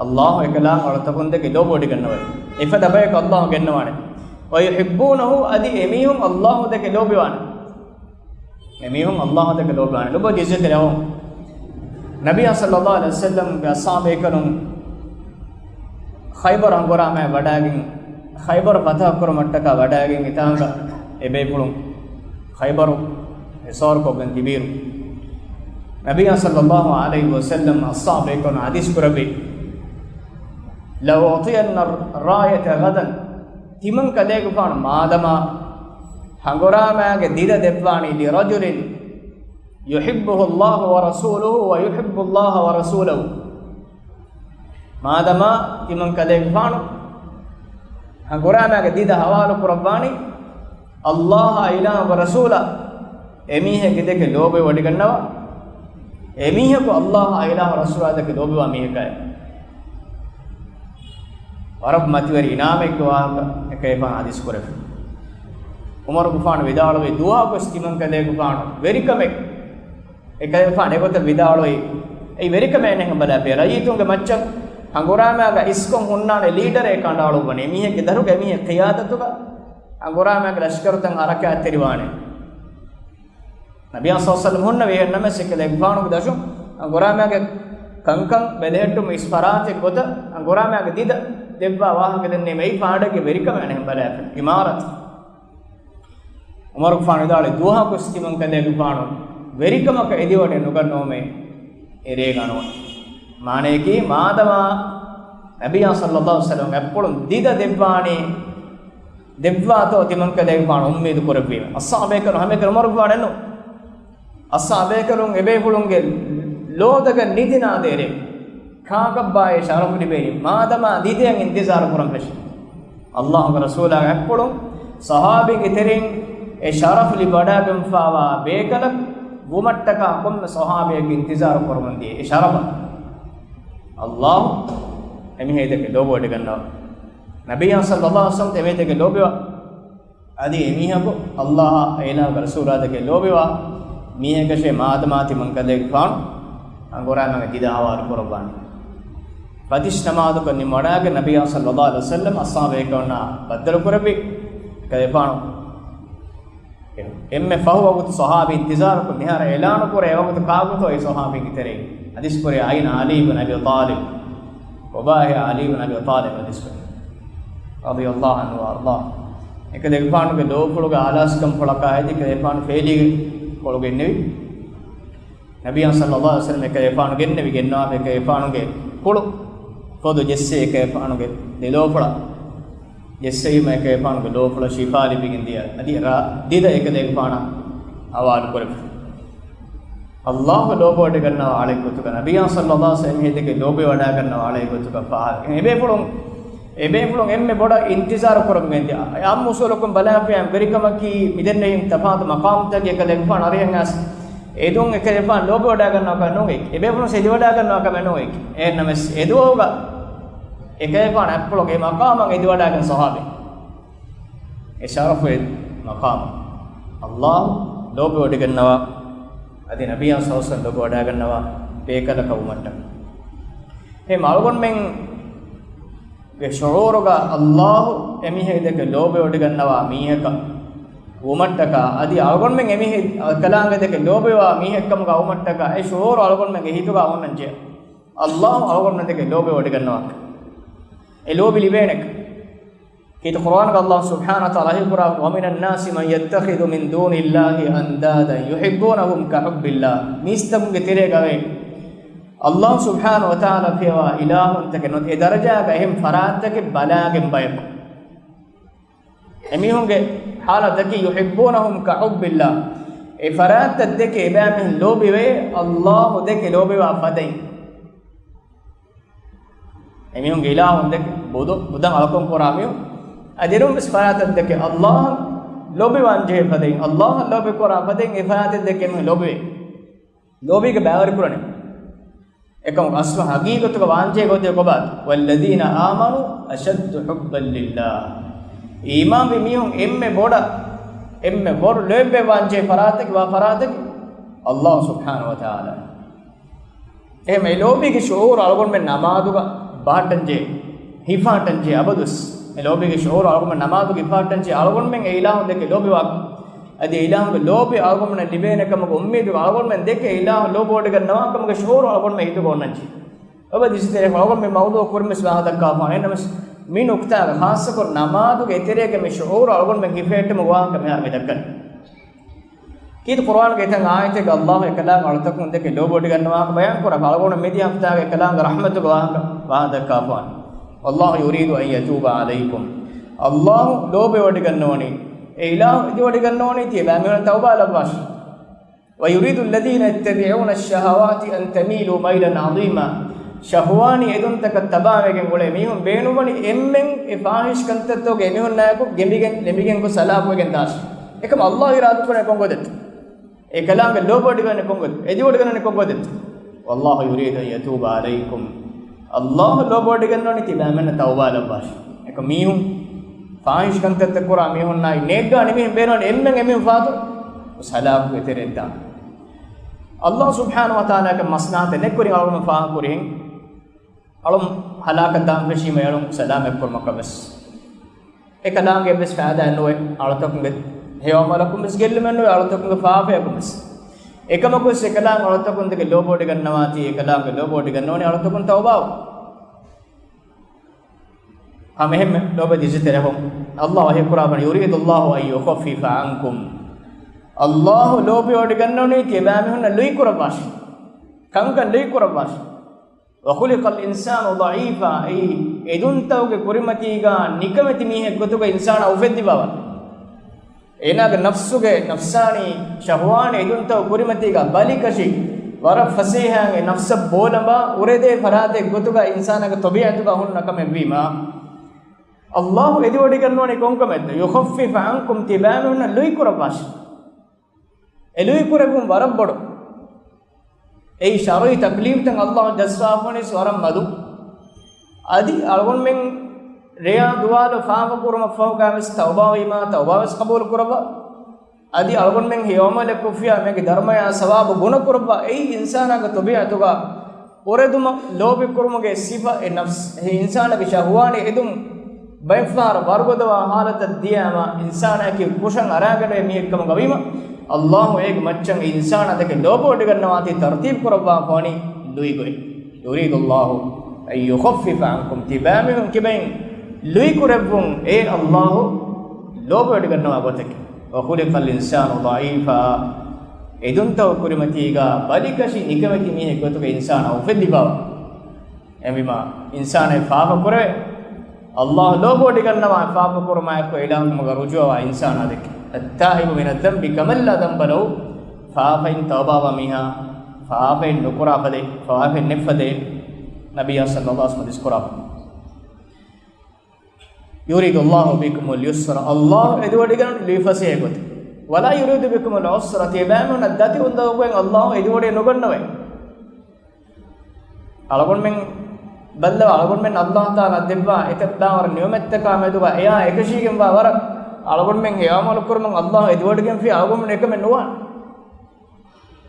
ﷲ އެކަލާނގެ އަޅުތަކުން ދެކެ ލޯބިވެ ވޮޑިގަންނަވައި. އެފަދަ ބަޔަކު ﷲ ގެންނަވާނެ. وَيُحِبُّونَهُ، އަދި އެމީހުން ﷲ ދެކެ ލޯބިވާނެ. އެމީހުން ﷲ ދެކެ ލޯބިވާނެ. ލޮބުވެތި އިއްޒަތްތެރި އަހުން. ނަބިއްޔާ ޞައްލައްލާހު ޢަލައިހި ވަސައްލަމްގެ އަޞްޙާބުބޭކަލުން ޚައިބަރު ހަނގުރާމައަށް ވަޑައިގެން، ޚައިބަރު ފަތަޙަކުރުމަށްޓަކާ ވަޑައިގެން އެތާނގަ އެބޭފުޅުން ޚައިބަރު ހިސާރުކޮށްގެން ތިބިއިރު، ނަބިއްޔާ ޞައްލައްލާހު ޢަލައިހި ވަސައްލަމް އަޞްޙާބުބޭކަލުން ޙަދީޘް ކުރެއްވި، لَأُعْطِيَنَّ الرَّايَةَ غَدًا، ތިމަން ކަލޭގެފާނު މާދަމާ ހަނގުރާމައިގެ ދިދަ ދެއްވާނީ، لِرَجُلٍ يُحِبُّهُ اللَّهُ وَرَسُولُهُ وَيُحِبُّ اللَّهَ وَرَسُولَهُ. މާދަމާ ތިމަން ކަލޭގެފާނު ހަނގުރާމައިގެ ދިދަ ހަވާލު ކުރައްވާނީ، ﷲ އާއި އިލާހުގެ ރަސޫލާ އެމީހެއްގެ ދެކެ ލޯބިވެވޮޑިގަންނަވާ، އެމީހަކު ﷲ އާއި އިލާހުގެ ރަސޫލާ ދެކެ ލޯބިވާ މީހަކާއި. ވަރަށް މަތިވެރި އިނާމެއްގެ ވާހަކަ އެކަލޭގެފާނު ޙަދީޘް ކުރެއްވި. ޢުމަރުގެފާނު ވިދާޅުވި، ދުވަހަކުވެސް ތިމަން ކަލޭގެފާނު ވެރިކަމެއް، އެކަލޭގެފާނު އެގޮތަށް ވިދާޅުވި، އެއީ ވެރިކަމެއް ނެހެން ބަލާ، ރައްޔިތުންގެ މައްޗަށް ހަނގުރާމައިގަ އިސްކޮށް ހުންނާނެ ލީޑަރެއް ކަނޑައަޅުއްވަނީ، މީހެއްގެ ދަރުގަ މީހެއް ޤިޔާދަތުގަ ހަނގުރާމައިގެ ލަޝްކަރުތައް ހަރަކާތްތެރިވާނެ. ނަބިއްޔާ ޞައްލަﷲު ޢަލައިހި ވަސައްލަމަ ހުންނަވީ އެހެންނަމަވެސް އެކަލޭގެފާނުގެ ދަށުން ހަނގުރާމައިގެ ކަންކަން ބެލެހެއްޓުމަށް އިސް ފަރާތެއް ގޮތަށް ހަނގުރާމައިގެ ދިދަ ދެއްވާ ވާހަކަ ދެންނެވީމަ އެއީ ފާޑެއްގެ ވެރިކަމެއް ނެހެން ބަލާފަ. އިމާރާތެއް. ޢުމަރުގެފާނު ވިދާޅުވި، ދުވަހަކުވެސް ތިމަން ކަލޭގެފާނު ވެރިކަމަކަށް އެދިވަޑައެއް ނުގަންނަވަމޭ އެރޭގަ ނުވަން. މާނަޔަކީ، މާދަމާ ނަބިއްޔާ ޞައްލަﷲު ޢަލައިހި ވަސައްލަމަ އަތްޕުޅުން ދިދަ ދެއްވާނީ، ދެއްވާތޯ ތިމަން ކަލޭގެފާނު އުއްމީދު ކުރެއްވީމަ. އަޞްޙާބުބޭކަލުން ހަމައެކަނި ޢުމަރުގެފާނު އެންނު. އަޞްޙާބުބޭކަލުން އެބޭފުޅުންގެ ލޯތަކަށް ނިދި ނާދޭ އެރޭ. ކާކަށްބާ އެ ޝަރަފު ލިބޭނީ؟ މާދަމާ ދިދައަށް އިންތިޒާރު ކުރަން ފެށި. ﷲގެ ރަސޫލާގެ އަތްޕުޅުން ޞަޙާބީންގެ ތެރެއިން އެ ޝަރަފު ލިބިވަޑައިގެންފާވާ ބޭކަލަކު ވުމަށްޓަކާ ކޮންމެ ޞަޙާބީއެއްގެ އިންތިޒާރު ކުރަމުން ދިޔަ އެ ޝަރަފަށް ﷲ އެމީހެއް ދެކެ ލޯބިވޮޑިގަންނަވާ. ނަބިއްޔާ ޞައްލަﷲު ޢަލައިހި ވަސައްލަމަ އެމީހެއް ދެކެ ލޯބިވާ. އަދި އެމީހަކު ﷲ އާއި އިލާހުގެ ރަސޫލާ ދެކެ ލޯބިވާ މީހެއްގަށޭ މާދަމާ ތިމަން ކަލޭގެފާނު ހަނގުރާމައިގެ ދިދަ ހަވާލު ކުރައްވާނީ. ފަތިސް ނަމާދުކޮށް ނިމިވަޑައިގެން ނަބިއްޔާ ޞައްލަﷲު ޢަލައިހި ވަސައްލަމަ އަޞްޙާބުބޭކަލުންނާ ބައްދަލު ކުރެއްވި. އެކަލޭގެފާނު އެންމެ ފަހު ވަގުތު ޞަޙާބީ އިންތިޒާރުކޮށް މިހާރު އިޢުލާނު ކުރޭ ވަގުތު ކާ ވަގުތު އޮތް ޞަޙާބީންގެ ތެރެއިން؟ ޙަދީޘް ކުރޭ އައިން ޢަލީ ބިން އަބީ ޠާލިބް. ކޮބާހޭ ޢަލީ ބިން އަބީ ޠާލިބް ޙަދީޘް ކުރޭ؟ ރަޟިޔަﷲު ޢަންހު ވައަރްޟާ. އެކަލޭގެފާނުގެ ލޯފުޅުގެ އާލާސްކަން ފުޅަކާ ހެދި އެކަލޭގެފާނު ފޭލީގެ ކޮޅު ގެންނެވި. ނަބިއްޔާ ޞައްލަﷲު ޢަލައިހި ވަސައްލަމަ އެކަލޭގެފާނު ގެންނެވި ގެންނަވާފަ އެކަލޭގެފާނުގެ ކޮޅު ފޮދު ޖެއްސޭ އެކަލޭގެފާނުގެ ލޯފުޅަށް ޖެއްސެވީމަ އެކަލޭގެފާނުގެ ލޯފުޅަށް ޝިފާ ލިބިގެން ދިޔަ އަދި ރާ ދިދަ އެކަލޭގެފާނަށް ހަވާލު ކުރެވި. އައްލާހު ލޯބިވަޑައިގަންނަވާ އަޅެއްގޮތުގަ، ނަބިއްޔާ ޞައްލައްލާހު ޢަލައިހި ވަސައްލަމަ އެމީހެއްދެކެ ލޯބިވަޑައިގަންނަވާ އަޅެއްގޮތުގަ ފާހަގަ. އެބޭފުޅުން، އެބޭފުޅުން އެންމެ ބޮޑަށް އިންތިޒާރު ކުރަމުން ގެންދިޔަ. އެ އާއްމު އުސޫލަކުން ބަލާފިޔާ ވެރިކަމަކީ މިދެންނެވި ތަފާތު މަޤާމުތަކެއް އެކަލޭގެފާނު އަރިހަށް އައިސް އެދުން އެކަލޭގެފާނު ލޯބިވަޑައިގަންނަވާ ކަމެއް ނޫން. އެބޭފުޅުން އެދިވަޑައިގަންނަވާ ކަމެއް ނޫން. އެހެންނަމަވެސް އެދުވަހުގަ އެކަލޭގެފާނު އަތްޕުޅުގަ އެ މަޤާމަށް އެދިވަޑައިގެން ޞަޙާބީން އެ ޝަރަފު އެ މަޤާމު އައްލާހު ލޯބިވޮޑިގަންނަވާ، އަދި ނަބިއްޔާ ޞައްލައްލާހު ޢަލައިހި ވަސައްލަމަ ލޯބިވަޑައިގަންނަވާ ބޭކަލަކަށް ވުމަށްޓަކައި. އެހެން އަޅުގަނޑުމެންގެ ޝުޢޫރުގަ އައްލާހު އެމީހެއްދެކެ ލޯބިވޮޑިގަންނަވާ މީހަކަށް ވުމަށްޓަކާ، އަދި އަޅުގަނޑުމެން އެމީހެއް އެކަލާނގެދެކެ ލޯބިވާ މީހެއްކަމުގަ ވުމަށްޓަކާ، އެ ޝުޢޫރު އަޅުގަނޑުމެންގެ ހިތުގަ އޮންނަންޖެހޭ. އައްލާހު އަޅުގަނޑުމެންދެކެ ލޯބިވޮޑިގަންނަވާކަށް. އެ ލޯބި ލިބޭނެކަން. ކީރިތި ޤުރުއާނުގަ އައްލާހު ސުބްޙާނަހޫ ވަތަޢާލާ ވަޙީކުރާ، "وَمِنَ النَّاسِ مَن يَتَّخِذُ مِن دُونِ اللَّهِ أَندَادًا يُحِبُّونَهُمْ كَحُبِّ اللَّهِ." މީސްތަކުންގެ ތެރޭގައި އައްލާހު ސުބްޙާނަހޫ ވަތަޢާލާ ފިޔަވާ އިލާހުންތަކެއް ނުވަތަ އެ ދަރަޖާގަ އެހެން ފަރާތްތަކެއް ބަލާގެން ބަޔަކު. އެމީހުންގެ ޙާލަތަކީ، "يُحِبُّونَهُمْ كَحُبِّ اللَّهِ." އެ ފަރާތްތައް ދެކެ އެބައިމީހުން ލޯބިވޭ، އައްލާހު ދެކެ ލޯބިވާ ފަދައިން. އެމީހުންގެ އިލާހުން ދެކެ، ބުދު، ބުދަށް އަޅުކަން ކުރާ މީހުން، އަދި އެރުން ވެސް ފަރާތަށް ދެކެ އައްލާހަށް ލޯބިވާން ޖެހޭ ފަދައިން، އައްލާހަށް ލޯބި ކުރާ ފަދައިން އެ ފަރާތަށް ދެކެ އެމީހުން ލޯބިވޭ. ލޯބީގެ ބައިވެރި ކުރަނީ. އެކަމަކު އަސްލު ހަގީގަތުގަ ވާންޖެހޭ ގޮތެއް ކޮބާތަ؟ "وَالَّذِينَ آمَنُوا أَشَدُّ حُبًّا لِلَّهِ." އީމާންވި މީހުން އެންމެ ބޮޑަށް، އެންމެ ބޮޑު ލޯތްބެއް ވާންޖެހޭ ފަރާތަކީ، ވާ ފަރާތަކީ އައްލާހު ސުބްޙާނަހޫ ވަތަޢާލާ. އެހެން އެ ލޯބީގެ ޝުޢޫރު އަޅުގަނޑުމެން ނަމާދުގަ ބަހައްޓަންޖެހޭ، ހިފަހައްޓަންޖެހޭ އަބަދުވެސް. އެ ލޯބީގެ ޝުޢޫރު އަޅުގަނޑުމެން ނަމާދުގެ އިފާއްޓަން ޗި އަޅުގަނޑުމެން އެ އިލާހު ދެކެ ލޯބިވާކަން، އަދި އެ އިލާހުގެ ލޯބި އަޅުގަނޑުމެންނަށް ލިބޭނެ ކަމުގެ އުއްމީދުގަ އަޅުގަނޑުމެން ދެކެ އެ އިލާހު ލޯބިވޮޑިގަންނަވާ ކަމުގެ ޝުޢޫރު އަޅުގަނޑުމެން ހިތުގަ އޮންނަން ޗި. އޮބަދި ދިސްތެރެ އަޅުގަނޑުމެން މައުޟޫޢު ކުރިންވެސް ވާހަކަ ދައްކާފާނެ. ނަމަވެސް މި ނުކްތާގަ ޚާއްޞަކޮށް ނަމާދުގެ އެތެރޭގަ މި ޝުޢޫރު އަޅުގަނޑުމެން ހިފެހެއްޓުމުގެ ވާހަކަ މިހާރު މި ދައްކަނީ. ކީރިތި ޤުރުއާނުގެ އެތައް އާޔަތެއްގަ އައްލާހު އެކަލާނގެ އަޅުތަކުން ދެކެ ލޯބިވޮޑިގަންނަވާކަން ބަޔާން ކުރާ އަޅުގަނޑު މިދިޔަ ހަފްތާގެ އެކަލާނގެ ރަޙްމަތުގެ ވާހަކަ ވާހަކަ ދައްކާފާނެ. والله يريد أن يتوب عليكم. އައްލާހު ލޯބިވޮޑިގަންނަވަނީ، އެ އިލާހު އެދިވޮޑިގަންނަވަނީ ތިޔަބައިމީހުން ތައުބާ ލައްވާށި. ويريد الذين يتبعون الشهوات أن تميلوا ميلا عظيما. ޝަހުވާނީ އެދުންތަކަށް ތަބާވެގެން އުޅޭ މީހުން ބޭނުންވަނީ އެންމެން އެ ފާޙިޝް ކަންތައްތަކުގެ އެމީހުންނާއެކު ގެނބިގެން، ލެނބިގެން ގޮސް ހަލާކުވެގެން ދާށި. އެކަމަށް އައްލާހު އިރާދަ ކުރަނީ ކޮން ގޮތެއްތަ؟ އެކަލާނގެ ލޯބިވޮޑިގަންނަވަނީ ކޮން ގޮތެއް؟ އެދިވޮޑިގަންނަވަނީ ކޮން ގޮތެއްތަ؟ والله يريد أن يتوب عليكم. އައްލާހު ލޯބިވޮޑިގަންނަވަނީ ތިބާމެންނަށް ތައުބާ ލައްވާށި. އެކަމަކު މީހުން ފާޙިޝް ކަންތައްތައް ކުރާ މީހުންނާއި ނޭއްގާ ނިމިހެން ބޭނުން އެންމެން އެމީހުން ފާތު ހަލާކުގެ ތެރެއަށްދާނެ. އައްލާހު ސުބްޙާނަހު ވަތަޢާލާގެ މަޞްލަޙަތެއް ނެތްކުރިން އަޅުގަނޑު ފާހަގަކުރިހެން އަޅުން ހަލާކަށް ދާން ފެށީމަ އަޅުން ސަލާމަތްކުރުމަކަށް ވެސް. އެކަލާނގެ ވެސް ފައިދާއެއް ނުވޭ. އަޅުތަކުންގެ ހެޔޮއަމަލަކުން ވެސް ގެއްލުމެއް ނުވޭ، އަޅުތަކުންގެ ފާފަޔަކުން ވެސް. އެކަމަކު ވެސް އެކަލާނގެ އަޅުތަކުން ދެކެ ލޯބިވޮޑިގަންނަވާތީ، އެކަލާނގެ ލޯބިވޮޑިގަންނަވަނީ އަޅުތަކުން ތައުބާވުން. ހަމައެހެންމެ ލޯބި ދިރިއުޅޭ ހެން. އައްލާހު ވަޙީކުރައްވަނީ، يريد الله أن يخفف عنكم. އައްލާހު ލޯބިވޮޑިގަންނަވަނީ ތިޔަބައިމީހުންނަށް ލުއިކުރައްވާށި. ކަންކަން ލުއިކުރައްވާށި. وخلق الإنسان ضعيفا، އެއީ އެދުންތަކުގެ ކުރިމަތީގަ ނިކަމެތި މީހެއް ގޮތުގަ އިންސާނާ އުފެއްދިފަވާ. އޭނާގެ ނަފްސުގެ، ނަފްސާނީ، ޝަހުވާނީ އެދުންތަކު ކުރިމަތީގަ ބަލިކަށި، ވަރަށް ފަސޭހައިން އެ ނަފްސަށް ބޯލަނބާ އުރެދޭ ފަރާތެއް ގޮތުގަ އިންސާނާގެ ޠަބީޢަތުގަ ހުންނަ ކަމެއްވީމަ، އައްލާހު އެދިވޮޑިގަންނަވަނީ ކޮންކަމެއްތަ؟ يخفف عنكم، ތިބާމީހުންނަށް ލުއިކުރައްވާށި. އެ ލުއިކުރެއްވުން ވަރަށް ބޮޑު. އެއީ ޝަރުޢީ ތަކްލީފްތައް އައްލާހު ޖައްސާފަވަނީސް ވަރަށް މަދު. އަދި އަޅުގަނޑުމެން ރެޔާ ދުވާލު ފާފަ ކުރުމަށްފަހުގައިވެސް ތައުބާވީމާ، ތައުބާވެސް ޤަބޫލު ކުރައްވާ. އަދި އަޅުގަނޑުމެން ހެޔޮ ޢަމަލެއް ކޮށްފިޔާ މީގެ ދަރުމަޔާ ސަވާބު ގުނަ ކުރައްވާ. އެއީ އިންސާނާގެ ޠަބީޢަތުގަ އުރެދުމަށް ލޯބިކުރުމުގެ ސިފަ، އެ ނަފްސް، އެ އިންސާނާގެ ޝަހުވާނީ އެދުން ބައެއްފަހަރަށް ވަރުގަދަވާ ޙާލަތަށް ދިޔައިމަ، އިންސާނާއަކީ ކުށަށް އަރާގަނެވޭ މީހެއްކަމުގަ ވީމަ، އައްލާހު އޭގެ މައްޗަށް އިންސާނާ ދެކެ ލޯބިވޮޑިގަންނަވާތީ ތަރުތީބު ކުރައްވާފަވަނީ ލުއިގޮތް. يريد الله أن يخفف عنكم، ތިބާމީހުން ކިބައިން ލުއިކުރެއްވުން އެ އައްލާހު ލޯބިވޮޑިގަންނަވާ ގޮތަކީ. وخلق الإنسان ضعيفا، އެދުންތަކު ކުރިމަތީގަ ބަލިކަށި ނިކަމެތި މީހެއް ގޮތުގަ އިންސާނާ އުފެއްދިފަވާ. އެހެންވީމަ، އިންސާނާ ފާފަ ކުރެވޭ، އައްލާހު ލޯބިވޮޑިގަންނަވާ ފާފަ ކުރުމާއެކު އިލާހު ކަމުގަ ރުޖޫޢަވާ އިންސާނާ ދެކެ. التائب من الذنب كمن لا ذنب له، ފާފައިން ތައުބާވާ މީހާ، ފާފައިން ނުކުރާ ފަދައިން، ފާފައިން ނެތް ފަދައިން. ނަބިއްޔާ ޞައްލައްލާހު ޢަލައިހި ވަސައްލަމަ ޙަދީޘް ކުރާ. يريد الله بكم اليسر، އައްލާހު އެދިވޮޑިގަންނަވަނީ ލުއިފަސޭހަ ގޮތެއް. ولا يريد بكم العسر، ތިޔަބައިމީހުންނަށް ދަތި އުނދަގޫގައި އައްލާހު އެދިވޮޑި ނުގަންނަވަނީ. އަޅުގަނޑުމެން ބައްލަވާ، އަޅުގަނޑުމެން އައްލާހު ތަޢާލާ ދެއްވާ އެތައް ބާވަރު ނިޢުމަތްތަކާ މެދުގަ އެއާ އެކަށީގެންވާ ވަރަށް އަޅުގަނޑުމެން ހެޔޮ ޢަމަލު ކުރުމުން އައްލާހު އެދިވޮޑިގެންފި، އަޅުގަނޑުމެން އެކަމެއް ނުވާނެ.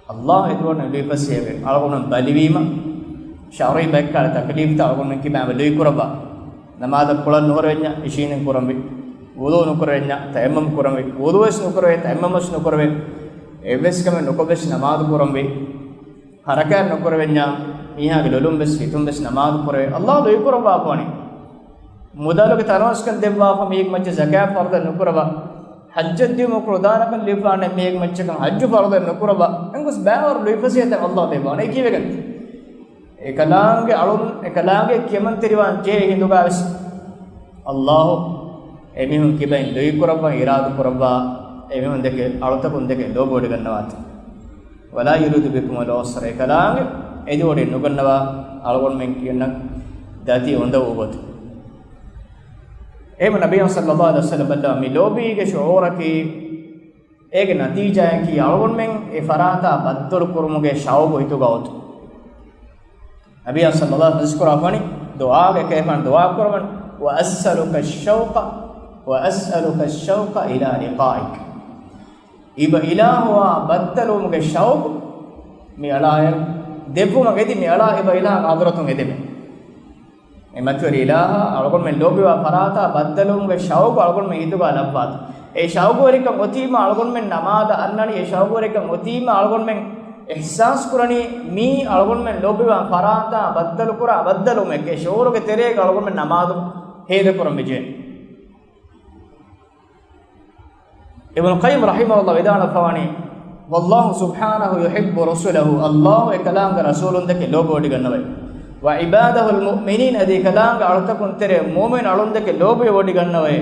އައްލާހު އެދިވޮޑި ލުއިފަސޭހަވޭ. އަޅުގަނޑު ބަލިވީމަ، ޝަރުޢީ ބައެއްކަހަލަ ތަކްލީފްތައް އަޅުގަނޑުމެން ކިބައިން ލުއިކުރައްވާ. ނަމާދަށް ކުޅަން ނުހުރެވެންޏާ އިށީނެން ކުރަންވީ. ވުޟޫ ނުކުރެވެންޏާ ތަޔައްމަމް ކުރަންވީ. ވުޟޫވެސް ނުކުރެވޭ، ތަޔައްމަމްވެސް ނުކުރެވޭ. އެއްވެސް ކަމެއް ނުކޮށްވެސް ނަމާދު ކުރަންވީ. ޙަރަކާތް ނުކުރެވެންޏާ މީހާގެ ލޮލުންވެސް ހިތުންވެސް ނަމާދު ކުރެވޭ. އައްލާހު ލުއިކުރައްވާފަވަނީ. މުދާލުގެ ތަނަވަސްކަން ދެއްވާފަ މީގެ މައްޗަށް ޒަކާތް ފަރުޟެއް ނުކުރައްވާ. ޙައްޖަށް ދިޔުމަށް ކުޅަދާނަކަން ލިބިފާނެ މީގެ މައްޗަކަށް ޙައްޖު ފަރުޟެއް ނުކުރައްވާ. އެނގުސް ބައިވަރު ލުއިފަސޭހަތައް އައްލާހު ދެއްވާނެ. ކީއްވެގެން؟ އެކަލާނގެ އަޅުން، އެކަލާނގެ ކިޔަމަންތެރިވާން ޖެހޭ ހިނދުގައިވެސް އައްލާހު އެމީހުން ކިބައިން ލުއިކުރައްވަން އިރާދަކުރައްވާ، އެމީހުން ދެކެ އަޅުތަކުން ދެކެ ލޯބިވޮޑިގަންނަވާތީ. ولا يريد بكم العسر، އެކަލާނގެ އެދިވޮޑި ނުގަންނަވާ އަޅުގަނޑުމެން ކިޔަންނަ ދަތި އުނދަގޫ ގޮތު. އެހެން ނަބިއްޔާ ޞައްލައްލާހު ޢަލައިހި ވަސައްލަމަ ބައްލަވާ މި ލޯބީގެ ޝުޢޫރަކީ، އޭގެ ނަތީޖާއަކީ އަޅުގަނޑުމެން އެ ފަރާތާ ބައްދަލު ކުރުމުގެ ޝައުގު ހިތުގަ އޮތުން. ނަބިއްޔާ ޞައްލައްލާހު ޢަލައިހި ވަސައްލަމަ ދުޢާގެ ކައިފާނު ދުޢާ ކުރަވަން، وأسألك الشوق، وأسألك الشوق إلى لقائك. އިބަ އިލާހުއާ ބައްދަލުވުމުގެ ޝައުގު މި އަޅާއަށް ދެއްވުމަށް އެދި، މި އަޅާ އިބަ އިލާހު ޙަޟްރަތުން އެދެމެ. މި މަތިވެރި އިލާހާ އަޅުގަނޑުމެން ލޯބިވާ ފަރާތާ ބައްދަލުވުމުގެ ޝައުގު އަޅުގަނޑުމެން ހިތުގަ ލައްވާތި. އެ ޝައުގުވެރިކަން އޮތީމަ އަޅުގަނޑުމެން ނަމާދަށް އަންނަނީ، އެ ޝައުގުވެރިކަން އޮތީމަ އަޅުގަނޑުމެން އިޙްސާސް ކުރަނީ މީ އަޅުގަނޑުމެން ލޯބިވާ ފަރާތާ ބައްދަލުކުރާ ބައްދަލުވުމެކޭ ޝުޢޫރުގެ ތެރޭގަ އަޅުގަނޑުމެން ނަމާދު ހޭދަކުރަން ވެއްޖެ. އިބްނު ޤައްޔިމް ރަޙިމަހުﷲ ވިދާޅުވެފަވާނީ، "والله سبحانه يحب رسله"، ﷲ އެކަލާނގެ ރަސޫލުންދެކެ ލޯބިވޮޑިގަންނަވައި. "وعباده المؤمنين"، އަދި އެކަލާނގެ އަޅުތަކުން ތެރޭ މުއުމިން އަޅުންދެކެ ލޯބިވޮޑިގަންނަވައި.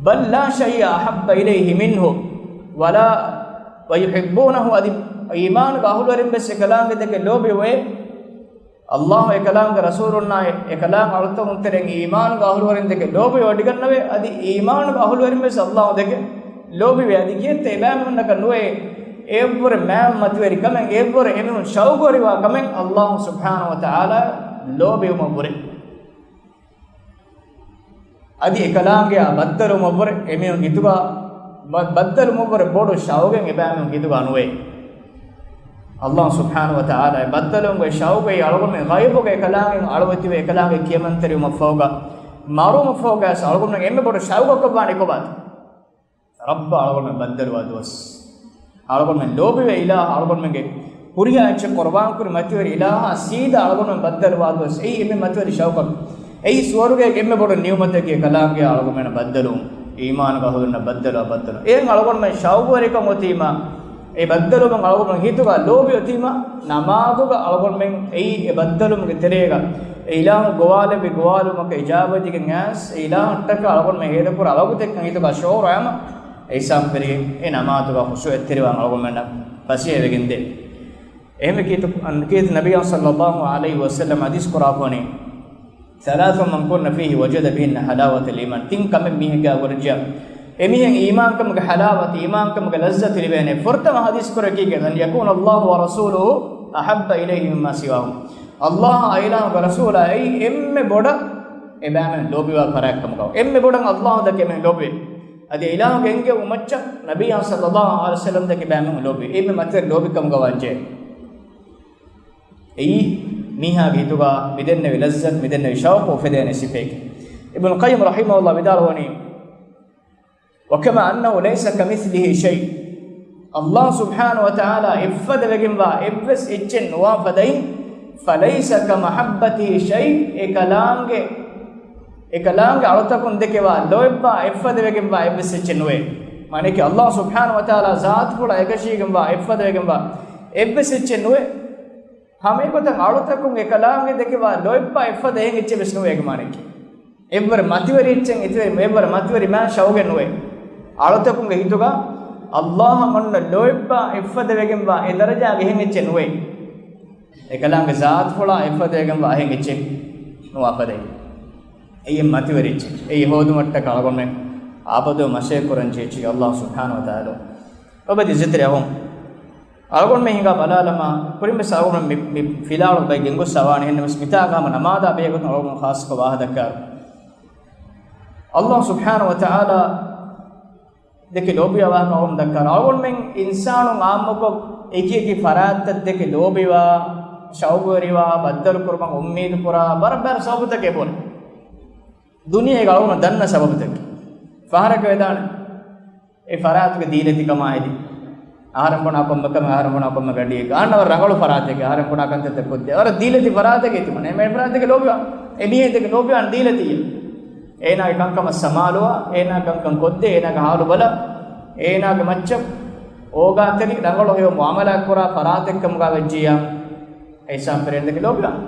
"بل لا شيء أحب إليه منه ولا، ويحبونه"، އަދި އީމާނުގެ އަހުލުވެރިން ވެސް އެކަލާނގެ ދެކެ ލޯބިވޭ. ﷲ އެކަލާނގެ ރަސޫލުންނާއި އެކަލާނގެ އަޅުތަކުން ތެރެއން އީމާނުގެ އަހުލުވެރިން ދެކެ ލޯބިވޮޑިގަންނަވޭ، އަދި އީމާނުގެ އަހުލުވެރިން ވެސް ﷲ ދެކެ ލޯބިވޭ. އަދި ކިއެއްތަ އެބައިމީހުންނަކަށް ނުވޭ އެއަށްވުރެ މާތް މަތިވެރިކަމެއް، އެއަށްވުރެ އެމީހުން ޝައުގުވެރިވާ ކަމެއް ﷲ ސުބްޙާނަހޫ ވަތަޢާލާ ލޯބިވުމަށްވުރެ. އަދި އެކަލާނގެއާ ބައްދަލުވުމަށްވުރެ އެމީހުން ހިތުގަ ބަ-، ބައްދަލުވުމަށްވުރެ ބޮޑު ޝައުގެއް އެބައިމީހުން ހިތުގަ ނުވޭ. ﷲ ސުބްޙާނަހޫ ވަތަޢާލާ އެ ބައްދަލުވުމުގެ ޝައުގު އެއީ އަޅުގަނޑުމެން ޣައިބުގަ އެކަލާނގެ އަޅުވެތިވެ އެކަލާނގެ ކިޔަމަންތެރިވުމަށްފަހުގަ، މަރުވުމަށްފަހުގަ ވެސް އަޅުގަނޑުމެން އެންމެ ބޮޑު ޝައުގަކަށްވާނީ ކޮބާތަ؟ ރައްބަށް އަޅުގަނޑުމެން ބައްދަލުވާ ދުވަސް. އަޅުގަނޑުމެން ލޯބިވޭ އިލާހަށް އަޅުގަނޑުމެންގެ ހުރިހާ އެއްޗެއް ޤުރުބާންކުރި މަތިވެރި އިލާހަށް ސީދާ އަޅުގަނޑުމެން ބައްދަލުވާ ދުވަސް. އެއީ އެންމެ މަތިވެރި ޝައުގަކަށް. އެއީ ސުވަރުގޭގެ އެންމެ ބޮޑު ނިޢުމަތަކީ އެކަލާނގެއާ އަޅުގަނޑުމެންނަށް ބައްދަލުވުން. އީމާނުގެ އަހުލުންނަށް ބައްދަލުވާ ބައްދަލު. އެހެން އަޅުގަނޑުމެން ޝައުގުވެރިކަން އޮތީމާ، އެ ބައްދަލުވުމަށް އަޅުގަނޑުމެން ހިތުގަ ލޯބި އޮތީމާ، ނަމާދުގަ އަޅުގަނޑުމެން އެއީ އެ ބައްދަލުވުމުގެ ތެރޭގަ އެ އިލާހު ގޮވާލެއްވި ގޮވާލުމަކަށް އިޖާބަވެދިގެން އައިސް، އެ އިލާހަށްޓަކާ އަޅުގަނޑުމެން ހޭދަކުރާ ވަގުތެއްކަން ހިތުގަ ޝުޢޫރު އައީމަ، އެ ހިސާބުން ވެރިގެން އެ ނަމާދުގަ ޚުޝޫޢަތްތެރިވާން އަޅުގަނޑުމެންނަށް ފަސޭހަވެގެންދޭ. އެހެންވެ ކީރިތި، ކީރިތި ނަބިއްޔާ ޞައްލައްލާހު ޢަލައިހި ވަސައްލަމަ ޙަދީޘް ކުރާފަވަނީ، "ثلاث من كن فيه وجد بهن حلاوة الإيمان." ތިން ކަމެއް މީހެއްގާ ވަރަށް ޖެހޭ، އެމީހަކަށް އީމާންކަމުގެ ޙަލާވަތު، އީމާންކަމުގެ ލައްޒަތު ލިބޭނެ. ފުރަތަމަ ޙަދީޘް ކުރެއްވީ ކީކޭ؟ "أن يكون الله ورسوله أحب إليه مما سواهما." ﷲ އާ އެ އިލާހުގެ ރަސޫލާ އެއީ އެންމެ ބޮޑަށް އެބައިމީހުން ލޯބިވާ ފަރާތް ކަމުގަ، އެންމެ ބޮޑަށް ﷲ ދެކެ އެމީހުން ލޯބިވޭ. އަދި އެ އިލާހުގެ އެންގެވުމަށް ނަބިއްޔާ ޞައްލައްލާހު ޢަލައިހި ވަސައްލަމަ ދެކެ އެބައިމީހުން ލޯބިވޭ. އެންމެ މަތިވެރި ލޯބިކަމުގަ ވާންޖެހޭ. އެއީ މީހާގެ ހިތުގަ މިދެންނެވި ލައްޒަތު، މިދެންނެވި ޝައުޤު އުފެދޭނެ ސިފައެކޭ. އިބްނު ޤައްޔިމް ރަޙިމަހުﷲ ވިދާޅުވަނީ، "وكما أنه ليس كمثله شيء." ﷲ ސުބްޙާނަހޫ ވަތަޢާލާ އެއްފަދަވެގެންވާ އެއްވެސް އެއްޗެއް ނުވާ ފަދައިން، "فليس كمحبته شيء." އެކަލާނގެ، އެކަލާނގެ އަޅުތަކުން ދެކެވާ ލޯތްބާ އެއްފަދަވެގެންވާ އެއްވެސް އެއްޗެއް ނުވޭ. މާނައަކީ ﷲ ސުބްޙާނަހޫ ވަތަޢާލާ ޒާތުފުޅާ އެކަށީގެންވާ އެއްފަދަވެގެންވާ އެއްވެސް އެއްޗެއް ނުވޭ. ހަމައެގޮތަށް އަޅުތަކުން އެކަލާނގެ ދެކެވާ ލޯތްބާ އެއްފަދަ އެހެން އެއްޗެއް ވެސް ނުވޭ އޭގެ މާނައަކީ. އެއްވަރު މަތިވެރި އެއްޗެއް އެތިވެރި، އެއްވަރު މަތިވެރި މާ ޝައުގެއް ނުވޭ. އަޅުތަކުންގެ ހިތުގަ ﷲ އަށް އޮންނަ ލޯތްބާ އެއްފަދަވެގެންވާ އެ ދަރަޖާގެ އެހެން އެއްޗެއް ނުވޭ. އެކަލާނގެ ޒާތުފުޅާ އެއްފަދަވެގެންވާ އެހެން އެއްޗެއް ނުވާ ފަދައިން. އެއީ މަތިވެރި އެއްޗެއް. އެއީ ހޯދުމަށްޓަކާ އަޅުގަނޑުމެން އާބަދު މަސައްކަތް ކުރަން ޖެހޭ އެއްޗެއް ﷲ ސުބްޙާނަހޫ ވަތަޢާލާ. އޮބަދި ޒިތިރި އަހުން. އަޅުގަނޑުމެން ހިނގާ ބަލާލަމާ، ކުރިންވެސް އަޅުގަނޑު މި، މި ފިލާވަޅު ބައި ގެންގޮސް އަވާނެ. އެހެންނަމަވެސް މިތާގަ ހަމަ ނަމާދާ ބެހޭގޮތުން އަޅުގަނޑު ޚާއްޞަކޮށް ވާހަކަ ދައްކާ. ﷲ ސުބްޙާނަހޫ ވަތަޢާލާ ދެކެ ލޯބިވާ ވާހަކަ އަޅުގަނޑު ދައްކާ. އަޅުގަނޑުމެން އިންސާނުން އާއްމުކޮށް އެކި އެކި ފަރާތްތައް ދެކެ ލޯބިވާ، ޝައުގުވެރިވާ، ބައްދަލުކުރުމަށް އުއްމީދު ކުރާ، ބަރަ ބަރަ ސަބަބުތަކެއް އެބަހުރި. ދުނިޔޭގަ އަޅުގަނޑު ދަންނަ ސަބަބުތަކެއް. ފަހަރަކަށް ވެދާނެ. އެ ފަރާތުގެ ދީލަތިކަމާ ހެދި. އަހަރެން ބުނާ ކޮންމެ ކަމެއް، އަހަރެން ބުނާ ކޮންމެ ގަޑިއެއް. އަހަންނަށް ވަރަށް ރަނގަޅު ފަރާތެކޭ، އަހަރެން ބުނާ ކަންތައްތައް ކޮށްދޭ. ވަރަށް ދީލަތި ފަރާތެކޭ ތިމަން. އެ ފަރާތެކޭ ލޯބިވާ. އެ މީހެއް ދެކެ ލޯބިވާން ދީލަތީ. އޭނާގެ ކަންކަމަށް ސަމާލުވާ، އޭނާ ކަންކަން ކޮށްދޭ، އޭނާގެ ހާލު ބަލާ، އޭނާގެ މައްޗަށް އޯގާތެރި ރަނގަޅު ހެޔޮ މުއާމަލާތް ކުރާ ފަރާތެއްކަމުގަ ވެއްޖިއްޔާ، އެ އިންސާން ފެރޭން ދެކެ ލޯބިވާން.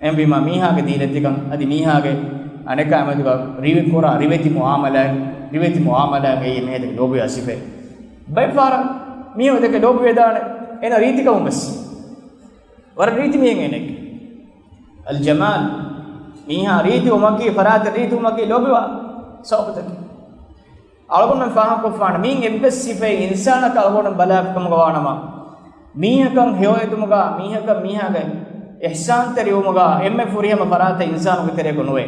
އެހެންވީމާ، މީހާގެ ދީލަތިކަން އަދި މީހާގެ އަނެކާ މެދުގަ ރިވެ ކުރާ ރިވެތި މުއާމަލާތް، ރިވެތި މުއާމަލާތް އެއީ މީހެއް ދެކެ ލޯބިވާ ސިފައެއް. ބައެއް ފަހަރަށް މީހެއް ދެކެ ލޯބިވެދާނެ އޭނަ ރީތިކަމުން ވެސް. ވަރަށް ރީތި މީހެއް އޭނައެކޭ. އަލްޖަމާލް، މީހާ ރީތިވުމަކީ، ފަރާތެއް ރީތިވުމަކީ ލޯބިވާ ސަބަބުތަކެއް. އަޅުގަނޑުމެން ފާހަގަކޮށްފާނެ މިއިން އެއްވެސް ސިފައެއް އިންސާނަކަށް އަޅުގަނޑު ބަލާފިކަމުގަ ވާނަމަ، މީހަކަށް ހެޔޮއެދުމުގަ، މީހަކަށް މީހާގެ އިޙްސާންތެރިވުމުގަ އެންމެ ފުރިހަމަ ފަރާތެއް އިންސާނުގެ ތެރޭގަ ނުވޭ.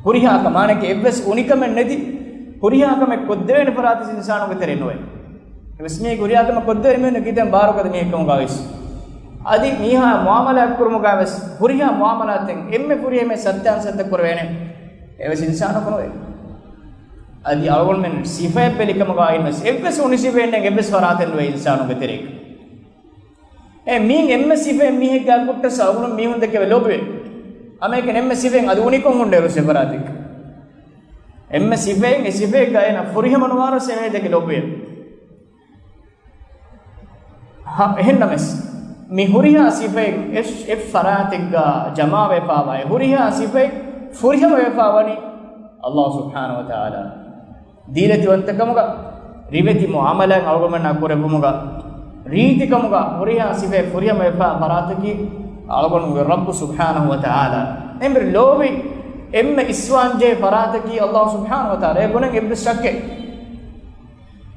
ހުރިހާ ކަމެއް، މާނައަކީ އެއްވެސް އުނިކަމެއް ނެތި، ހުރިހާ ކަމެއް ކޮށްދެވޭނެ ފަރާތެއް އިންސާނުގެ ތެރޭ ނުވޭ. އެއްވެސް މީހެއް ހުރިހާ ކަމެއް ކޮށްދެވޭނެ މީހުން ކިތަން ބާރުގަދަ މީހެއްކަމުގަ ވެސް. އަދި މީހާ މުއާމަލާތް ކުރުމުގަ ވެސް ހުރިހާ މުއާމަލާތެއް އެންމެ ފުރިހަމަ ސައްތައަން ސައްތަ ކުރެވޭނެ. އެވެސް އިންސާނަކު ނުވޭ. އަދި އަޅުގަނޑުމެން ސިފައެއް ބެލިކަމުގަ އިންވެސް އެއްވެސް އުނި ސިފައެއް ނެތް އެއްވެސް ފަރާތެއް ނުވޭ އިންސާނުގެ ތެރޭގަ. އެ މީން އެންމެ ސިފައެއް މީހެއްގާ ކުއްޓަސް އަޅުގަނޑު މީހުން ދެކެވެ ލޯބިވޭ. އަމައެކަނި އެންމެ ސިފައެއް އަދި އުނިކޮށް ހުންނެވެސް އެ ފަރާތެއް. އެންމެ ސިފައެއް އެ ސިފައެއްގަ އޭނަ ފުރިހަމަ ނުވާރަސް އޭނަ ދެކެ ލޯބިވޭ. ހަ، އެހެންނަމަވެސް، މި ހުރިހާ ސިފައެއް އެ، އެއް ފަރާތެއްގަ ޖަމާވެފާވާ، އެ ހުރިހާ ސިފައެއް ފުރިހަމަވެފާވަނީ ﷲ ސުބްޙާނަހޫ ވަތަޢާލާ. ދީލަތިވަންތަކަމުގަ، ރިވެތި މުއާމަލާތް އަޅުގަނޑުމެންނާ ކުރެއްވުމުގަ، ރީތިކަމުގަ ހުރިހާ ސިފައެއް ފުރިހަމަވެފާ ފަރާތަކީ އަޅުގަނޑުގެ ރައްބު ސުބްޙާނަހޫ ވަތަޢާލާ. އެނބިރި ލޯބި އެންމެ އިސްވާންޖެހޭ ފަރާތަކީ ﷲ ސުބްޙާނަހޫ ވަތަޢާލާ. އެ ބުނަން އެއްވެސް ޝައްކެއް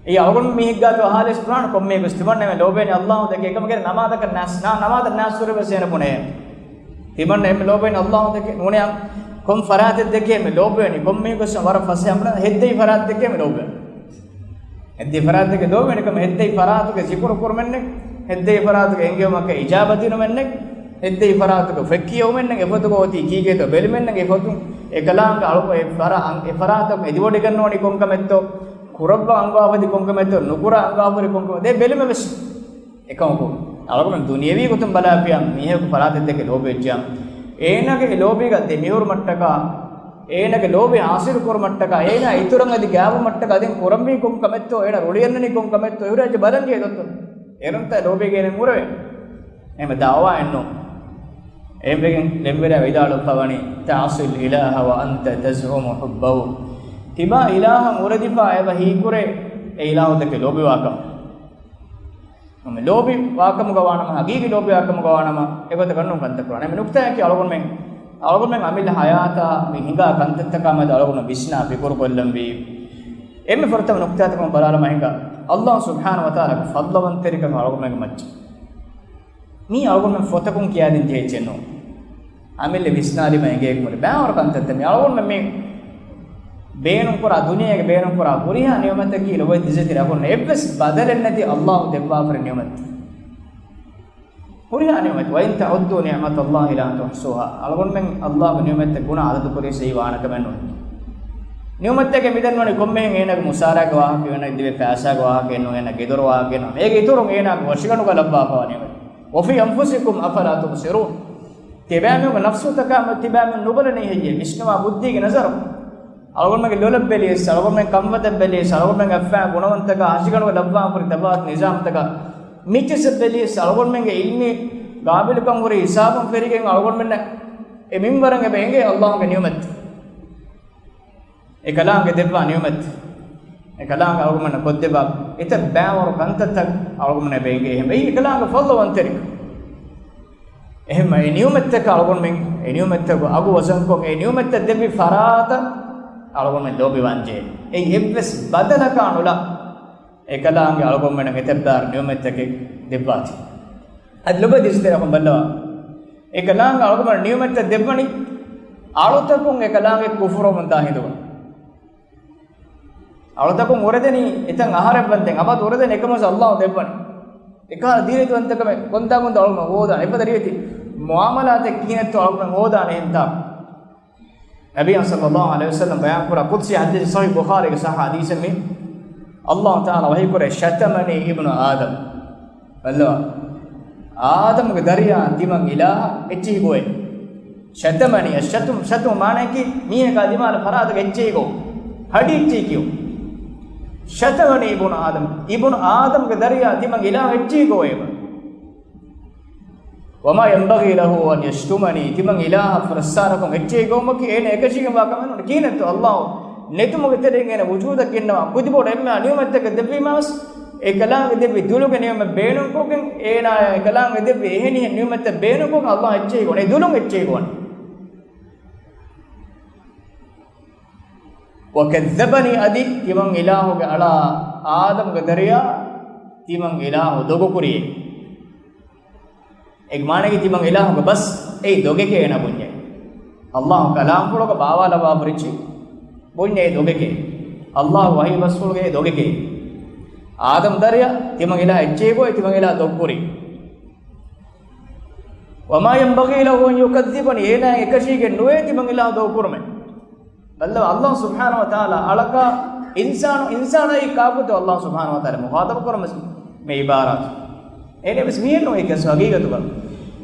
އެ އަޅުގަނޑު މީހެއްގާތޯ އަހާލިސް ބުނާނެ ކޮންމެއަކުވެސް ތިމަންނަމެ ލޯބޭނެ ﷲ ދެކެ އެކަމަކަށް ނަމާދަކަށް ނާސް، ނާ، ނަމާދަށް ނާސް ހުރެވެސް އޭނަ ބުނޭ. ތިމަންނަމެ ލޯބޭނެ ﷲ ދެކެ ނޫނެއް ކޮން ފަރާތެއް ދެކެ މި ލޯބޭނެ ކޮންމެއަކުވެސް ވަރަށް ފަސޭހަ ބުނާ ހެއްދެވި ފަރާތެއް ދެކެ މި ލޯބޭނެ. ހެއްދެވި ފަރާތެއް ލޯބޭނެ ކަމަށް ހެއްދެވި ފަރާތުގެ ޒިކުރު ކުރުމެއްނެއް، ހެއްދެވި ފަރާތުގެ އެންގެވުމަކަށް އިޖާބަ ދިނުމެއްނެއް، ހެއްދެވި ފަރާތުގެ ފެއްކިޔެވުމެއްނެއް، އެފޮތުގަ އޮތީ ކީކޭތޯ ބެލުމެއްނެއް، އެފޮތުން އެކަލާނގެ އަޅު އެ ފަރާ-، އަން-، އެ ފަރާތަކުން އެދިވޮޑިގަންނަވަނީ ކޮންކަމެއްތޯ؟ ކުރައްވާ އަންގާފަދި ކޮންކަމެއްތޯ ނުކުރާ އަންގާފަދި ކޮންކަމެއް ދޭ ބެލުމެއް ވެސް އެކަމަކު. އަޅުގަނޑު ދުނިޔަވީ ގޮތުން ބަލާފިޔާ މީހަކު ފަރާތެއް ދެކެ ލޯބިވެއްޖިޔާ، އޭނާގެ އެ ލޯބީގަ ދެމިހުރުމަށްޓަކާ، އޭނާގެ ލޯބި ހާސިލު ކުރުމަށްޓަކާ، އޭނާ އިތުރަށް އަދި ގާވުމަށްޓަކާ ދެން ކުރަންވީ ކޮންކަމެއްތޯ، އޭނާ ރުޅިއަންނަނީ ކޮންކަމެއްތޯ، އެހުރާއްޖެ ބަލަންޖެހޭ ދޮއްތޯ. އޭރުންތަ ލޯބީގައި އޭނަ ހުރެވޭ. އެހެން ދަޢުވާއެއްނު. އެހެންވެގެން ލެންވެރިޔާ ވިދާޅުވެފަވަނީ، تعصي الإله وأنت تزعم حبه. ތިބާ އިލާހަށް އުރެދިފާ އެބަ ހީކުރޭ، އެ އިލާހު ދެކެ ލޯބިވާކަމަށް. ހަމަ ލޯބިވާކަމުގަ ވާނަމަ، ހަގީގީ ލޯބިވާކަމުގަ ވާނަމަ، އެގޮތަށް ގަންނުން ކަންތައް ކުރާނެ. އެމެ ނުކްތާއަކީ އަޅުގަނޑުމެން، އަޅުގަނޑުމެން އަމިއްލަ ހަޔާތާ މި ހިނގާ ކަންތައްތަކާ މެދު އަޅުގަނޑު ވިސްނާ ފިކުރު ކޮށްލަންވީ. އެންމެ ފުރަތަމަ ނުކްތާތަކުން ބަލާލަމާ ހިނގާ، ﷲ ސުބްޙާނަހޫ ވަތަޢާލާގެ ފަޟްލުވަންތެރިކަން އަޅުގަނޑުމެންގެ މައްޗަށް. މީ އަޅުގަނޑުމެން ފޮތަކުން ކިޔާދިން ޖެހިއްޖެއްނޫން. އަމިއްލަ ވިސްނާލީމަ އެނގޭ ކުރި ބައިވަރު ކަންތައްތައް މި އަޅުގަނޑުމެން މި ބޭނުންކުރާ، ދުނިޔޭގެ ބޭނުންކުރާ ހުރިހާ ނިޢުމަތަކީ ލޮބުވެތި ދިސްތިރި އަކުން އެއްވެސް ބަދަލެއް ނެތި ﷲ ދެއްވާފަރި ނިޢުމަތް. ހުރިހާ ނިޢުމަތް، وإن تعدوا نعمة الله لا تحصوها. އަޅުގަނޑުމެން ﷲގެ ނިޢުމަތްތައް ގުނަ އަދަދުކުރިޔަސް އެއީ ވާނެ ކަމެއް ނޫން. ނިޢުމަތްތަކެއް މިދަންނަވަނީ ކޮންމެހެން އޭނާގެ މުސާރައިގެ ވާހަކަ، އޭނާ ދިވެ ފައިސާގެ ވާހަކައެއް ނޫން، އޭނާ ގެދޮރު ވާހަކައެއް ނޫން. އޭގެ އިތުރުން އޭނާގެ ވަށިގަނޑުގަ ލައްވާފަވާ ނިޢުމަތް. وفي أنفسكم أفلا تبصرون. ތިބޭމީހުންގެ ނަފްސުތަކާ ތިބޭމީހުން ނުބަލަނީ ހެއްޔޭ؟ ވިސްނަވާ ބުއްދީގެ ނަޒަރު. އަޅުގަނޑުމެންގެ ލޮލަށް ބެލިޔަސް، އަޅުގަނޑުމެން ކަންފަތަށް ބެލިޔަސް، އަޅުގަނޑުމެންގެ އައްފާ ގުނަވަންތަކާ ހަށިގަނޑުގަ ލައްވާފަރި ތަބާތު ނިޒާމްތަކާ މިއްޗިއްސަށް ބެލިޔަސް، އަޅުގަނޑުމެންގެ އިލްމީ ގާބިލުކަން ހުރި ހިސާބުން ފެރިގެން އަޅުގަނޑުމެންނަށް އެ މިންވަރަށް އެބަ އެނގޭ ﷲގެ ނިޢުމަތް. އެކަލާނގެ ދެއްވާ ނިޢުމަތް. އެކަލާނގެ އަޅުގަނޑަށް ކޮށްދެއްވާ އެތައް ބައިވަރު ކަންތައްތައް އަޅުގަނޑަށް އެބަ އެނގޭ. އެހެން އެއީ އެކަލާނގެ ފަޟްލުވަންތެރިކަން. އެހެންމަ އެ ނިޢުމަތްތަކަށް އަޅުގަނޑުމެން އެ ނިޢުމަތްތަކު އަގު ވަޒަންކޮށް، އެ ނިޢުމަތްތައް ދެއްވި ފަރާތަށް އަޅުގަނޑުމެން ލޯބިވާންޖެހޭ. އެއީ އެއްވެސް ބަދަލަކާ ނުލާ އެކަލާނގެ އަޅުގަނޑުމެންނަށް އެތައް ބައިވަރު ނިޢުމަތްތަކެއް ދެއްވާތީ. އަދި ލޮބުވެތި ދިސްތިރި އަކުން ބައްލަވާ. އެކަލާނގެ އަޅުގަނޑުމެން ނިޢުމަތްތައް ދެއްވަނީ އަޅުތަކުން އެކަލާނގެ ކުފުރުވަމުންދާ ހިނދުގަ. އަޅުތަކުން އުރެދެނީ އެތަން އަހަރެއް ވަންދެން އަބަދު އުރެދެނީ އެކަމަސް ﷲ ދެއްވަނީ. އެކަހަލަ ދީނިތުވަންތަކަމެއް ކޮންތާކުންތަ އަޅުގަނޑު ހޯދާނެ؟ އެފަދަ ރިވެތި މުއާމަލާތެއް ކިހިނެއްތޯ އަޅުގަނޑު ހޯދާނެ އެހެންތާ؟ ނަބީ ޞައްލައްލާހު ޢަލައިހި ވަސައްލަމް ބަޔާންކުރާ ޤުދްސީ ޙަދީޘް ޞަޙީޙު ބުޚާރީގެ ޞައްޙަ ޙަދީޘެއް މި. ﷲ ތަޢާލާ ވަޙީކުރޭ، شتمني ابن آدم. ބައްލަވާ. އާދަމްގެ ދަރިޔާ ތިމަން އިލާހަށް އެއްޗިހި ގޮވޭ. شتمني، الشتم، شتم މާނައަކީ މީހަކާ ދިމާލަށް ފަރާތަކަށް އެއްޗިހި ގޮވުން. ހަޑި އެއްޗިހި ކިޔުން. شتمني ابن آدم. އިބުނު އާދަމްގެ ދަރިޔާ ތިމަން އިލާހަށް އެއްޗިހި ގޮވޭ. وما ينبغي له أن يشتمني، ތިމަން އިލާހަށް ފުރައްސާރަކޮށް އެއްޗިހި ގޮވުމަކީ އޭނަ އެކަށީގެންވާ ކަމެއް ނޫން. ކިހިނެއްތޯ ﷲ ނެތުމުގެ ތެރެއިން އޭނަ ވުޖޫދަށް ގެންނަވާ ކުދިބޮޑު އެންމެހާ ނިޢުމަތްތަކެއް ދެއްވީމާވެސް، އެކަލާނގެ ދެއްވި ދުލުގެ ނިޢުމަތް ބޭނުންކޮށްގެން އޭނާ އެކަލާނގެ ދެއްވި އެހެނިހެން ނިޢުމަތްތައް ބޭނުންކޮށްގެން ﷲ އެއްޗިހި ގޮވަން، އެ ދުލުން އެއްޗިހި ގޮވަން. وكذبني، އަދި ތިމަން އިލާހުގެ އަޅާ އާދަމްގެ ދަރިޔާ ތިމަން އިލާހު ދޮގުކުރިއޭ. އޭގެ މާނައަކީ ތިމަން އިލާހުގެ ބަސް އެއީ ދޮގެކޭ އޭނަ ބުންޏޭ. ﷲ ކަލާމްފުޅުގަ ބާވާލައްވާފަ ރިއްޗި ބުންޏޭ ދޮގެކޭ. ﷲ ވަޙީ ބަސްފުޅުގައި ދޮގެކޭ. އާދަމް ދަރިޔާ ތިމަން އިލާ އެއްޗޭ ގޮވޭ، ތިމަން އިލާ ދޮގުކުރީ. وما ينبغي له أن يكذبني، އޭނާ އެކަށީގެން ނުވޭ ތިމަން އިލާހު ދޮގުކުރުމެއް. ބައްލަވާ، އައްލާހު ސުބްޙާނަހު ވަތަޢާލާ އަޅަކާ އިންސާނު، އިންސާނާއީ ކާކުތޯ އައްލާހު ސުބްޙާނަހު ވަތަޢާލާ މުޚާޠަބު ކުރަމުސް މި އިބާރާތު. އޭނަ ވެސް މީހެއް ނޫން އެކަސް ހަގީގަތުގަ.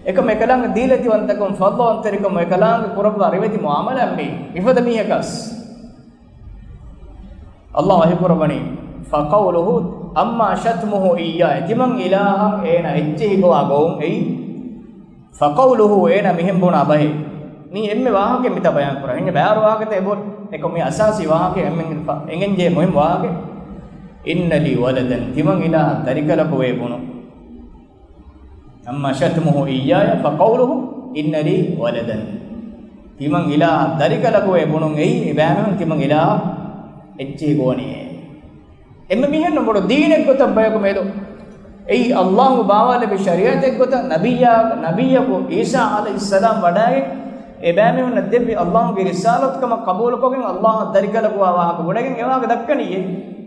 އެކަމް އެކަލާނގެ ދީލަތިވަންތަކަން، ފަޟްލުވަންތެރިކަމު، އެކަލާނގެ ކުރައްވާ ރިވެތި މުޢާމަލާ މީ މިފަދަ މީހަކަސް. އައްލާހު ވަޙީ ކުރައްވަނީ، فقوله أما شتمه إياي، ތިމަން އިލާހަށް އޭނަ އެއްޗެހި ގޮވާ ގޮވުން އެއީ. فقوله، އޭނަ މިހެން ބުނާ ބަހެއް. މީ އެންމެ ވާހަކައެއް މިތާ ބަޔާން ކުރާ. ހިނގި ބައިވަރު ވާހަކަތައް އެބަހުރި. އެކަމް މީ އަސާސީ ވާހަކައެއް އެންމެން އެނގެން ޖެހޭ މުހިންމު ވާހަކައެއް. إن لي ولدا، ތިމަން އިލާހަށް ދަރިކަލަކު ވޭ ބުނު. أما شتمه إياي فقوله إن لي ولدا. ތިމަން އިލާހަށް ދަރިކަލަކު ވޭ ބުނުން އެއީ އެބައިމީހުން ތިމަން އިލާހަށް އެއްޗެހި ގޮވަނީ. އެންމެ މީހެއްނު ބޮޑު ދީނެއްގޮތަށް ބަޔަކު މެދު. އެއީ އައްލާހު ބާވާލެއްވި ޝަރީޢަތެއްގޮތަށް، ނަބިއްޔާ، ނަބިއްޔަކު ޢީސާ ޢަލައިހިއްސަލާމް ވަޑައިގެން އެބައިމީހުންނަށް ދެއްވި އައްލާހުގެ ރިސާލަތުކަމަށް ޤަބޫލުކޮށްގެން އައްލާހަށް ދަރިކަލަކުވާ ވާހަކަ ބުނެގެން އެވާހަކަ ދައްކަނީއޭ.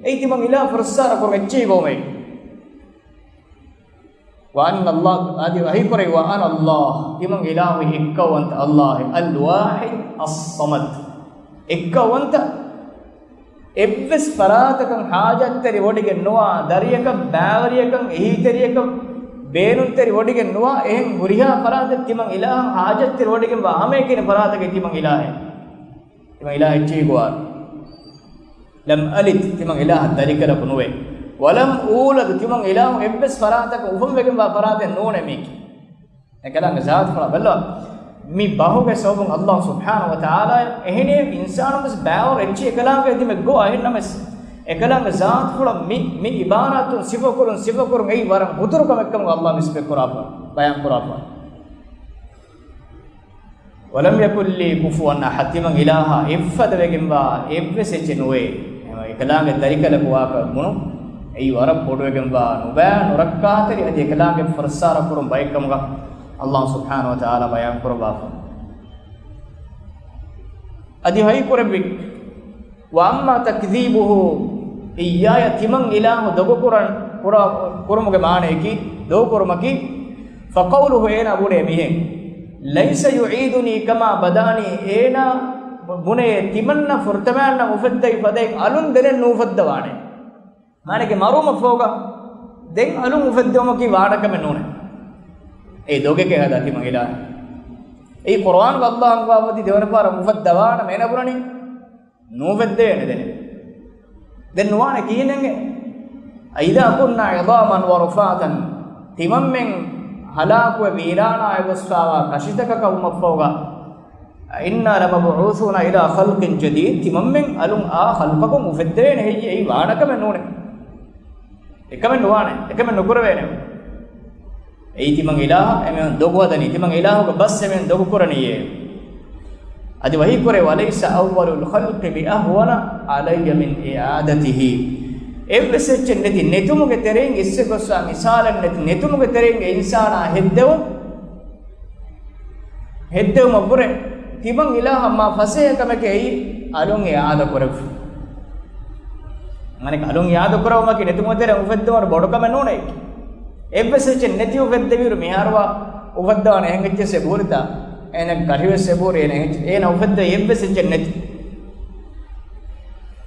އެއީ ތިމަން އިލާހަށް ފުރައްސާރަ ކުރުން އެއްޗެހި ގޮވުމޭ. وأنا الله، އަދި ވަޙީކުރޭ، وأنا الله، ތިމަން އިލާހު އެއްކައުވަންތަ އައްލާހެއް، الواحد الصمد، އެއްކައުވަންތަ އެއްވެސް ފަރާތަކަށް ޙާޖަތްތެރި ވޮޑިގެން ނުވާ، ދަރިއަކަށް، ބައިވެރިޔަކަށް، އެހީތެރިޔަކަށް ބޭނުންތެރި ވޮޑިގެން ނުވާ، އެހެން ހުރިހާ ފަރާތެއް ތިމަން އިލާހަށް ޙާޖަތްތެރި ވޮޑިގެންވާ ހަމައެކަނި ފަރާތަކީ ތިމަން އިލާހެއް. ތިމަން އިލާހަށް އެއްޗެހި ގޮވާ. لم ألد، ތިމަން އިލާހަށް ދަރިކަލަކު ނުވޭ. ولم أولد، ތިމަން އިލާހު އެއްވެސް ފަރާތަކަށް އުފުންވެގެންވާ ފަރާތެއް ނޫނޭ މީކީ. އެކަލާނގެ ޒާތުފުޅާ ބައްލަވާ. މި ބަހުގެ ސަބަބުން އައްލާހު ސުބްޙާނަހު ވަތަޢާލާ އެހެނީ އިންސާނުން ވެސް ބައިވަރު އެއްޗެހި އެކަލާނގެ ދިމެއް ގޮވާ އެހެންނަމަވެސް، އެކަލާނގެ ޒާތުފުޅަށް މި، މި އިބާރާތުން ސިފަކުރުން، ސިފަކުރުން އެއީ ވަރަށް ހުތުރު ކަމެއްކަމުގަ އައްލާހު ނިސްބަތް ކުރާފަ، ބަޔާން ކުރާފަ. ولم يكن لي كفوا أحد، ތިމަން އިލާހާ އެއްފަދަވެގެންވާ އެއްވެސް އެއްޗެއް ނުވޭ. އެކަލާނގެ ދަރިކަލަކު ވާކަށް ބުނުން، އެއީ ވަރަށް ބޮޑުވެގެންވާ ނުބައި ނުރައްކާތެރި އަދި އެކަލާނގެ ފުރައްސާރަ ކުރުން ބައެއްކަމުގަ އައްލާހު ސުބްޙާނަހު ވަތަޢާލާ ބަޔާން ކުރައްވާފަ. އަދި ވަޙީ ކުރެއްވި، وأما تكذيبه إياي، ތިމަން އިލާހު ދޮގުކުރަން، ކުރާ، ކުރުމުގެ މާނަޔަކީ، ދޮގުކުރުމަކީ، فقوله، އޭނާ ބުނޭ މިހެން، ليس يعيدني كما بدأني، އޭނާ ބުނޭ ތިމަންނަ ފުރަތަމައަށް ނަން އުފެއްދެވި ފަދައިން އަލުން ދެނެއް ނޫފައްދަވާނެ. މާނައެކޭ މަރުވުމަށްފަހުގަ ދެން އަލުން އުފެއްދެވުމަކީ ވާނެ ކަމެއް ނޫނޭ. އެއީ ދޮގެކޭ ހަދާ ތިމަން އިލާހު. އެއީ ޤުރުއާނުގަ އައްލާހު އަންގަވާފަ ދެވަނަ ފަހަރަށް އުފައްދަވާނަމޭ އޭނަ ބުނަނީ. ނޫފެއްދެވޭނެ ދެނެއް. ދެން ނުވާނެ ކިހިނެއް؟ أإذا كنا عظاما ورفاتا، ތިމަންމެން ހަލާކުވެ ވީރާނާވެ ގޮސްފާވާ ކަށިތަކަކަށް ވުމަށްފަހުގަ، أإنا لمبعوثون إلى خلق جديد، ތިމަންމެން އަލުން އާ ޚަލްޤަކުން އުފެއްދެވޭނެ ހެއްޔޭ؟ އެއީ ވާނެ ކަމެއް ނޫނޭ. އެކަމެއް ނުވާނެ، އެކަމެއް ނުކުރެވޭނެ. އެއީ ތިމަން އިލާހަށް އެމީހުން ދޮގު ހަދަނީ، ތިމަން އިލާހުގެ ބަސް އެމީހުން ދޮގު ކުރަނީއޭ. އަދި ވަޙީ ކުރޭ، وليس أول الخلق بأهون علي من إعادته. އެއްވެސް އެއްޗެއް ނެތި ނެތުމުގެ ތެރެއިން އިސްވެ ގޮސްވާ މިސާލެއް ނެތި ނެތުމުގެ ތެރެއިން އެ އިންސާނާ ހެއްދެވުން، ހެއްދެވުމަށްވުރެ ތިމަން އިލާހަށް މާ ފަސޭހަ ކަމެކޭ އެއީ އަލުން އިޢާދަ ކުރެވުން. މާނައެކޭ އަލުން އިޢާދަ ކުރެވުމަކީ ނެތުމުގެ ތެރެއިން އުފެއްދުމަށް ބޮޑު ކަމެއް ނޫނޭ. އެއްވެސް އެއްޗެއް ނެތި އުފެއްދެވިއިރު މިހާރުވާ އުފައްދަވާނެ އެހެން އެއްޗެއް އެބަހުރިތާ؟ އޭނަ ކަށިވެސް އެބަހުރި އޭނަ އެހެން އެއްޗެއް، އޭނަ އުފެއްދެވި އެއްވެސް އެއްޗެއް ނެތި.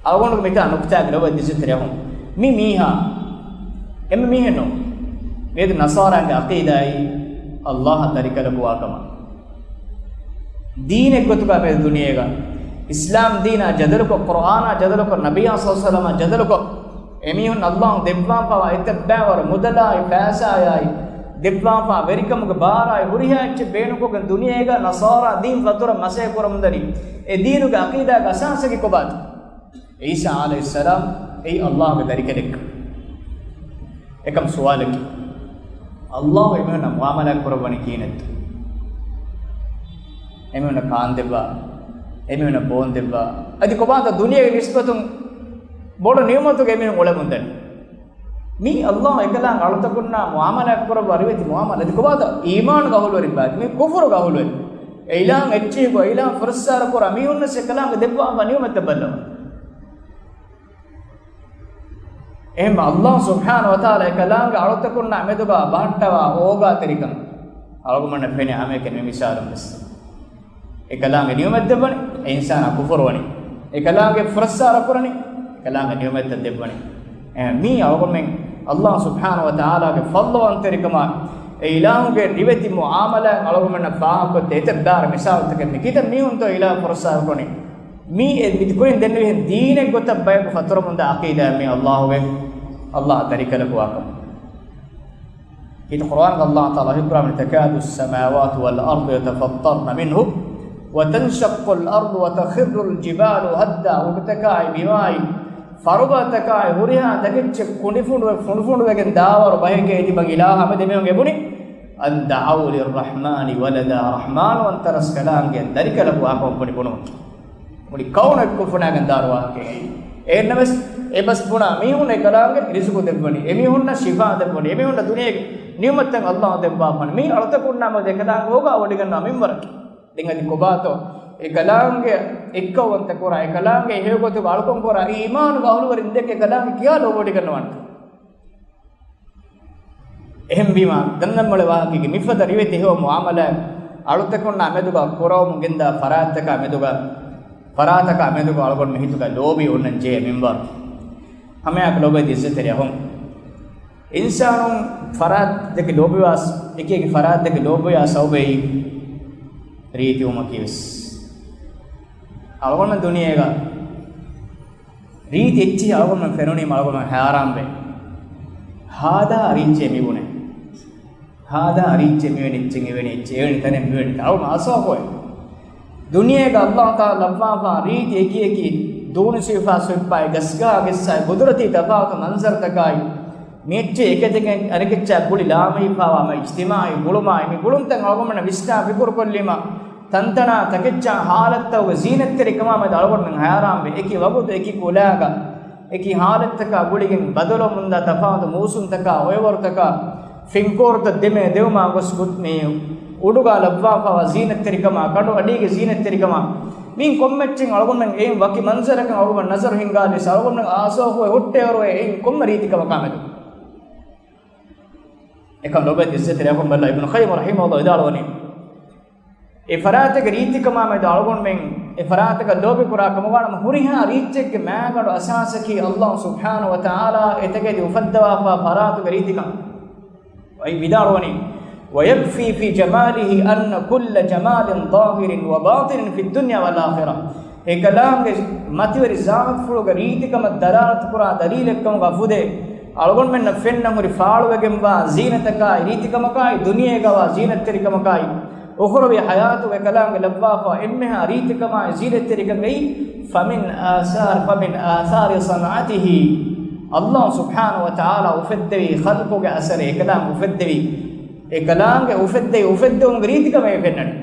އަޅުގަނޑުގެ މިތާ ނުކުތާގެ ލޮބުވެތި އިއްޒަތްތެރި އަޚުން، މި މީހާ އެންމެ މީހެއް ނޫން. މިއަދު ނަޞާރާގެ ޢަޤީދާއީ އައްލާހަށް ދަރިކަލަކު ވާކަމަށް. ދީނެއްގޮތުގަ މިއަދު ދުނިޔޭގަ އިސްލާމް ދީނާ ޖަދަލުކޮށް، ޤުރުއާނާ ޖަދަލުކޮށް، ނަބިއްޔާ ޞައްލަﷲު ޢަލައިހި ވަސައްލަމާ ޖަދަލުކޮށް، އެމީހުން އައްލާހު ދެއްވާފައިވާ އެތައް ބައިވަރު މުދަލާއި ފައިސާއާއި ދެއްވާފައި ވެރިކަމުގެ ބާރާއި ހުރިހާ އެއްޗެއް ބޭނުންކޮށްގެން ދުނިޔޭގަ ނަޞާރާ ދީން ފަތުރަށް މަސައްކަތް ކުރަމުންދަނީ އެ ދީނުގެ ޢަޤީދާގެ އަސާސަކީ ކޮބާތޯ؟ ޢީސާ ޢަލައިހިއްސަލާމް އެއީ އައްލާހުގެ ދަރިކަލެއްކަން. އެކަމް ސުވާލަކީ، އައްލާހު އެމީހުންނާ މުޢާމަލާތް ކުރައްވަނީ ކިހިނެއްތޯ؟ އެމީހުންނަށް ކާންދެއްވާ، އެމީހުންނަށް ބޯންދެއްވާ، އަދި ކޮބާތޯ ދުނިޔޭގެ ނިސްބަތުން ބޮޑު ނިޢުމަތުގެ އެމީހުން އުޅެމުންދަނީ؟ މީ އައްލާހު އެކަލާނގެ އަޅުތަކުންނާ މުޢާމަލާތް ކުރައްވާ ރިވެތި މުޢާމަލާތް. އަދި ކޮބާތޯ އީމާނުގެ އަހުލުވެރިން ބާތި؟ މީ ކުފުރުގެ އަހުލުވެރިން. އެ އިލާހަށް އެއްޗެހި ގޮވާ، އިލާހަށް ފުރައްސާރަ ކުރާ މީހުންނަށް އެކަލާނގެ ދެއްވާފަ ނިޢުމަތްތައް ބައްލަވާ. އެހެން އައްލާހު ސުބްޙާނަހު ވަތަޢާލާ އެކަލާނގެ އަޅުތަކުންނާ މެދުގަ ބަހައްޓަވާ އޯގާތެރިކަން، އަޅުގަނޑަށް ފެނޭ ހަމައެކަނި މި މިސާލުން ވެސް. އެކަލާނގެ ނިޢުމަތް ދެއްވަނީ، އެ އިންސާނާ ކުފުރުވަނީ. އެކަލާނގެ ފުރައްސާރަ ކުރަނީ، އެކަލާނގެ ނިޢުމަތްތައް ދެއްވަނީ. އެ، މީ އަޅުގަނޑުމެން ﷲ ސުބްޙާނަހޫ ވަތަޢާލާގެ ފަޟްލުވަންތެރިކަމާ، އެ އިލާހުގެ ރިވެތި މުޢާމަލާތް އަޅުގަނޑުމެންނަށް ފާހަގަކޮށްދޭ. އެތައް ދާރަ މިސާލުތަކެއް މި ކިތައް މީހުންތޯ އިލާހު ފުރައްސާރަ ކުރަނީ. މީ އެ މި ކުރިން ދެންނެވިހެން ދީނެއް ގޮތަށް ބަޔަކު ފަތުރަމުންދާ ޢަޤީދާ މީ ﷲ ގެ، ﷲ އަށް ދަރިކަލަކު ވާކަމަށް. އިތު ޤުރްއާންގަ ﷲ ތަޢާލާ ވަޙީ ކުރާނީ، تكاد السماوات والأرض يتفطرن منه وتنشق الأرض وتخر الجبال هدا. އުޑުތަކާއި ބިމާއި ފަރުބާތަކާއި ހުރިހާ ތަކެއްޗެއް ކުނޑިފުނޑުވެ ފުނޑުފުނޑުވެގެން ދާވަރު ބަހެކޭ ތިބަން އިލާހު ހަމަ ދެމީހުން އެބުނި، أن دعوا للرحمن ولدا. ރަޙްމާންވަންތަ ރަސްކަލާނގެ ދަރިކަލަކު ވާކަމަށް ބުނި ބުނުމުން. މުޅި ކައުނު އެއްކޮށް ފުނާގެން ދާރު ވާހަކައެއް. އެހެންނަމަވެސް، އެ ބަސް ބުނާ މީހުން އެކަލާނގެ ރިޒުގު ދެއްވަނީ، އެމީހުންނަށް ޝިފާ ދެއްވަނީ، އެމީހުންނަށް ދުނިޔޭގެ ނިޢުމަތްތައް ﷲ ދެއްވާފަން. މީ އަޅުތަކުންނާމެދު އެކަލާނގެ ހޯގާ ވޮޑިގަންނަވާ މިންވަރަކީ. ދެން އަދި ކޮބާތޯ އެކަލާނގެ އެއްކައުވަންތަ ކުރާ، އެކަލާނގެ ހެޔޮގޮތުގަ އަޅުކަން ކުރާ އީމާނުގެ އަހުލުވެރިން ދެކެ އެކަލާނގެ ކިޔާ ލޯބިވޮޑިގަންނަވާނެ. އެހެންވީމާ، ދަންނަން މޮޅެ ވާހަކައިގެ މިފަދަ ރިވެތި ހެޔޮ މުޢާމަލާތް އަޅުތަކުންނާ މެދުގަ ކުރަވަމުން ގެންދާ ފަރާތްތަކާ މެދުގަ، ފަރާތަކާ މެދުގަ އަޅުގަނޑު މި ހިތުގަ ލޯބި އޮންނަން ޖެހޭ މިންވަރު. ހަމައެއާއެކު ލޯބިވެތި އިއްޒަތްތެރި އަޚުން. އިންސާނުން ފަރާތް ދެކެ ލޯބިވާސް، އެކި އެކި ފަރާތް ދެކެ ލޯބިވާ ސަބަބެއް ރީތިވުމަކީ ވެސް. އަޅުގަނޑު ދުނިޔޭގަ ރީތި އެއްޗިހި އަޅުގަނޑުމެން ފެނުނީމަ އަޅުގަނޑުމެން ހައިރާންވޭ. ހާދަ ރީއްޗެއް މިބުނޭ. ހާދަ ރީއްޗެއް މިވެނި އެއްޗެއް، އެވެނި އެއްޗެއް، އެވެނި ތަނެއް މިވެނި ތަނެއް. އަޅުގަނޑު އާސާފުވޭ. ދުނިޔޭގަ ﷲ ތަޢާލާ ލައްވާފާ ރީތި އެކި އެކި ދޫނި ސިފާ ސޮއްޕާއި ގަސްގާ ގެއްސާއި ގުދުރަތީ ތަފާތު މަންޒަރުތަކާއި މި އެއްޗެއް އެކެތެކެން އަނެކެއްޗާ ގުޅި ލާމައިފާވާ މަ އިޖްތިމާޢީ ގުޅުމާއި މި ގުޅުންތައް އަޅުގަނޑުމެންނަށް ވިސްނާ ފިކުރުކޮށްލީމަ ތަންތަނާ ތަކެއްޗާ ހާލަތްތަކުގެ ޒީނަތްތެރިކަމާމެދު އަޅުގަނޑުމެން ހައިރާންވެ، އެކި ވަގުތު އެކި ކުލައިގަ އެކި ހާލަތްތަކާ ގުޅިގެން ބަދަލުވަމުންދާ ތަފާތު މޫސުންތަކާ އޮއެވަރުތަކާ ފިންކޯރުތައް ދެމޭ ދެވުމާ ގޮސް ގުތް މި އުޑުގަ ލައްވާފާވާ ޒީނަތްތެރިކަމާ، ކަނޑު އަޑީގެ ޒީނަތްތެރިކަމާ، މި ކޮންމެ އެއްޗެއް އަޅުގަނޑުމެން އެއިން ވަކި މަންޒަރަކަށް އަޅުގަނޑު ނަޒަރު ހިންގާލިސް އަޅުގަނޑުމެން އާސާފުވެ ހުއްޓޭވަރު އެއިން ކޮންމެ ރީތިކަމަކާމެދު. އެކަން ލޯބިވެތި އިއްޒަތްތެރި އަޚުން ބައްލަ އިބްނު ޤައްޔިމް ރަޙިމަހުﷲ ވިދާޅުވަނީ، އެ ފަރާތެއްގެ ރީތިކަމާމެދު އަޅުގަނޑުމެން އެ ފަރާތަކަށް ލޯބިކުރާ ކަމުގަ ހުރިހާ ރީއްޗެއްގެ މާގަނޑު އަސާސަކީ ﷲ ސުބްޙާނަހޫ ވަތަޢާލާ އެތަކެތި އުފައްދަވާފާ ފަރާތުގެ ރީތިކަން. އޮތް ވިދާޅުވަނީ، ويكفي في جماله أن كل جمال ظاهر وباطن في الدنيا والآخرة. އެކަލާނގެ މަތިވެރި ޒާތުފުޅުގެ ރީތިކަމަށް ދަލާލަތުކުރާ ދަލީލެއްކަމުގަ ފުދޭ، އަޅުގަނޑުމެންނަށް ފެންނަން ހުރި ފާޅުވެގެންވާ ޒީނަތަކާއި ރީތިކަމަކާއި ދުނިޔޭގަވާ ޒީނަތްތެރިކަމަކާއި އުޚްރަވީ ޙަޔާތުގެ ކަލާނގެ ލައްވާފާ އެންމެހާ ރީތިކަމާއި ޒީނަތްތެރިކަން އެއީ، فمن آثار، فمن آثار صنعته. ﷲ ސުބްޙާނަހޫ ވަތަޢާލާ އުފެއްދެވީ ޚަލްޤުގެ އަސަރެއް، އެކަލާނގެ އުފެއްދެވީ، އެކަލާނގެ އުފެއްދެވި އުފެއްދެވުމުގެ ރީތިކަމެއް ފެންނަނީ.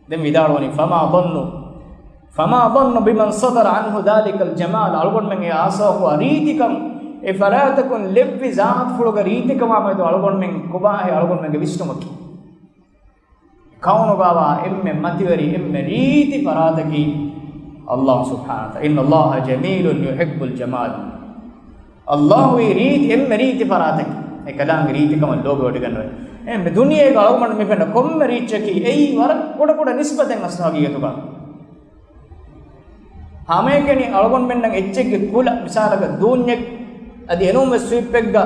ދެން ވިދާޅުވަނީ، فما ظن، فما ظن بمن صدر عنه ذلك الجمال. އަޅުގަނޑުމެން އެ އާސާފުވާ ރީތިކަން، އެ ފަރާތަކުން ލެއްވި ޒާތުފުޅުގެ ރީތިކަމާމެދު އަޅުގަނޑުމެން ކޮބާހޭ އަޅުގަނޑުމެންގެ ވިސްނުމަކީ؟ ކައުނުގަވާ އެންމެ މަތިވެރި އެންމެ ރީތި ފަރާތަކީ ﷲ ސުބްޙާނަހޫ ވަތަޢާލާ. إن الله جميل يحب الجمال. ﷲ އީ ރީތި، އެންމެ ރީތި ފަރާތަކީ. އެކަލާނގެ ރީތިކަމަށް ލޯބިވޮޑިގަންނަވަން. އެ ދުނިޔޭގަ އަޅުގަނޑު މި ފެންނަ ކޮންމެ ރީއްޗަކީ އެއީ ވަރަށް ކުޑަކުޑަ ނިސްބަތެއް އަސްލު ހަގީގަތުގަ. ހަމައެކަނި އަޅުގަނޑުމެންނަށް އެއްޗެއްގެ ކުލަ، މިސާލަކަށް ދޫންޏެއް އަދި އެނޫންވެސް ސުއިޕެއްގަ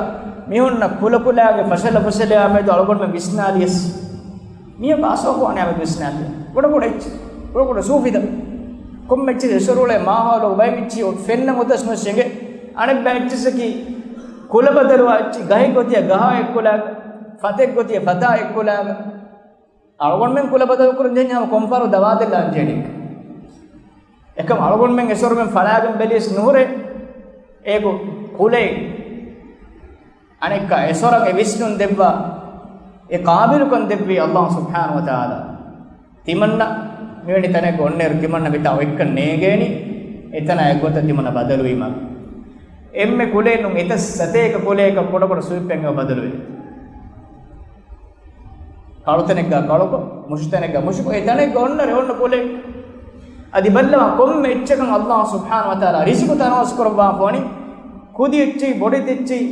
މިހުންނަ ކުލަކުލާގެ ފަށަލަ ފަށަލަޔާމެދު އަޅުގަނޑުމެން ވިސްނާލިޔަސް، މިޔަށް އާސާފުވާނެ އަމެދު ވިސްނާލި. ކުޑަކުޑަ އެއްޗެއް، ކުޑަކުޑަ ސޫފިތައް. ކޮންމެ އެއްޗެއް އެސޮރުޅޭ މާހައުލު ބައި މިއްޗި ފެންނަ ގޮތަސް ނުވެސް އެނގޭ. އަނެއްބައި އެއްޗިއްސަކީ ކުލަ ބަދަލުވާ އެއްޗި، ގަހެއް ގޮތިއަ ގަހާ އެއްކުލާގަ، ފަތެއް ގޮތިއަ ފަތާ އެއްކުލާގަ. އަޅުގަނޑުމެން ކުލަ ބަދަލު ކުރަން ޖެހެން ހަމަ ކޮންފަރު ދަވާދެއްލާން ޖެހެނީ. އެކަމް އަޅުގަނޑުމެން އެސޮރުމެން ފަޅާގެން ބެލިޔަސް ނުހުރޭ އޭގު ކުލައެއް. އަނެއްކާ އެސޮރަށް އެ ވިސްނުން ދެއްވާ، އެ ޤާބިލުކަން ދެއްވީ ﷲ ސުބްޙާނަހޫ ވަތަޢާލާ. ތިމަންނަ މިވެނި ތަނެއްގަ އޮންނައިރު ތިމަންނަ މިތާ އޮތްކަން ނޭނގޭނީ، އެތަނާ އެއްގޮތަށް ތިމަންނަ ބަދަލުވީމަ. އެންމެ ކުލައެއް ނޫން، އެތައް ސަތޭކަ ކުލައަކަށް ކުޑަކުޑަ ސުއިޕެއް އެބަ ބަދަލުވޭ. ކަޅުތަނެއްގަ ކަޅުކޮށް، މުށިތަނެއްގަ މުށިކޮށް، އެ ތަނެއްގަ އޮންނަރެ އޮންނަ ކުލައެއް. އަދި ބައްލަވާ ކޮންމެ އެއްޗަކަށް ﷲ ސުބްޙާނަހޫ ވަތަޢާލާ ރިޒުޤު ތަނަވަސް ކުރައްވާފަވަނީ، ކުދި އެއްޗެއް، ބޮޑެތި އެއްޗެއް،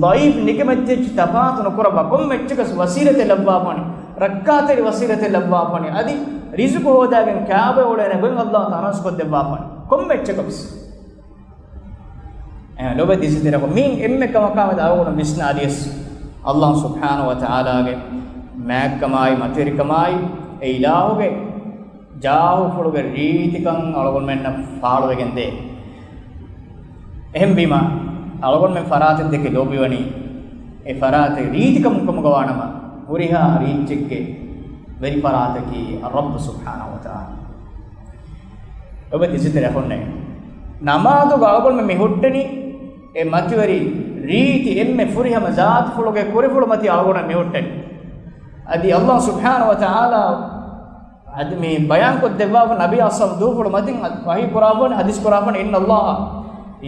ޟަޢީފް ނިކަމެތި އެއްޗެއް ތަފާތު ނުކުރައްވާ، ކޮންމެ އެއްޗަކަސް ވަސީލަތެއް ލައްވާފާނެ، ރައްކާތެރި ވަސީލަތެއް ލައްވާފާނެ، އަދި ރިޒުޤު ހޯދާގެން ކައިބަ އުޅޭނެ ގޮތް ﷲ ތަޢާލާ ރަސްކޮށްދެއްވާފާނެ، ކޮންމެ އެއްޗަކަސް. އެ، ލޮބުވެތި އިއްޒަތްތެރި އަޚުން، މިއިން އެންމެ ކަމަކާމެދު އަޅުގަނޑު ވިސްނާލިޔަސް، ﷲ ސުބްޙާނަހޫ ވަތަޢާލާގެ މާތްކަމާއި، މަތިވެރިކަމާއި، އެ އިލާހުގެ ޖާހުފުޅުގެ ރީތިކަން އަޅުގަނޑުމެންނަށް ފާޅުވެގެންދޭ. އެހެންވީމަ، އަޅުގަނޑުމެން ފަރާތެއްދެކެ ލޯބިވަނީ، އެ ފަރާތެއް ރީތިކަމުން ކަމުގަވާނަމަ، ހުރިހާ ރީއްޗެއްގެ ވެރި ފަރާތަކީ އައްރައްބު ސުބްޙާނަހޫ ވަތަޢާލާ. ލޮބުވެތި އިއްޒަތްތެރި އަޚުންނޭ، ނަމާދުގަ އަޅުގަނޑުމެން މި ހުއްޓެނީ، އެ މަތިވެރި ރީތި އެންމެ ފުރިހަމަ ޒާތުފުޅުގެ ކުރިފުޅު މަތީ އަޅުގަނޑުމެން މި ހުއްޓެނީ. އަދި ﷲ ސުބްޙާނަހޫ ވަތަޢާލާ އަދި މި ބަޔާންކޮށްދެއްވާފަ، ނަބީ އަސްހާބު ދޫފުޅު މަތިން ވަޙީ ކުރާފަ، ޙަދީޘް ކުރާފަ، إن الله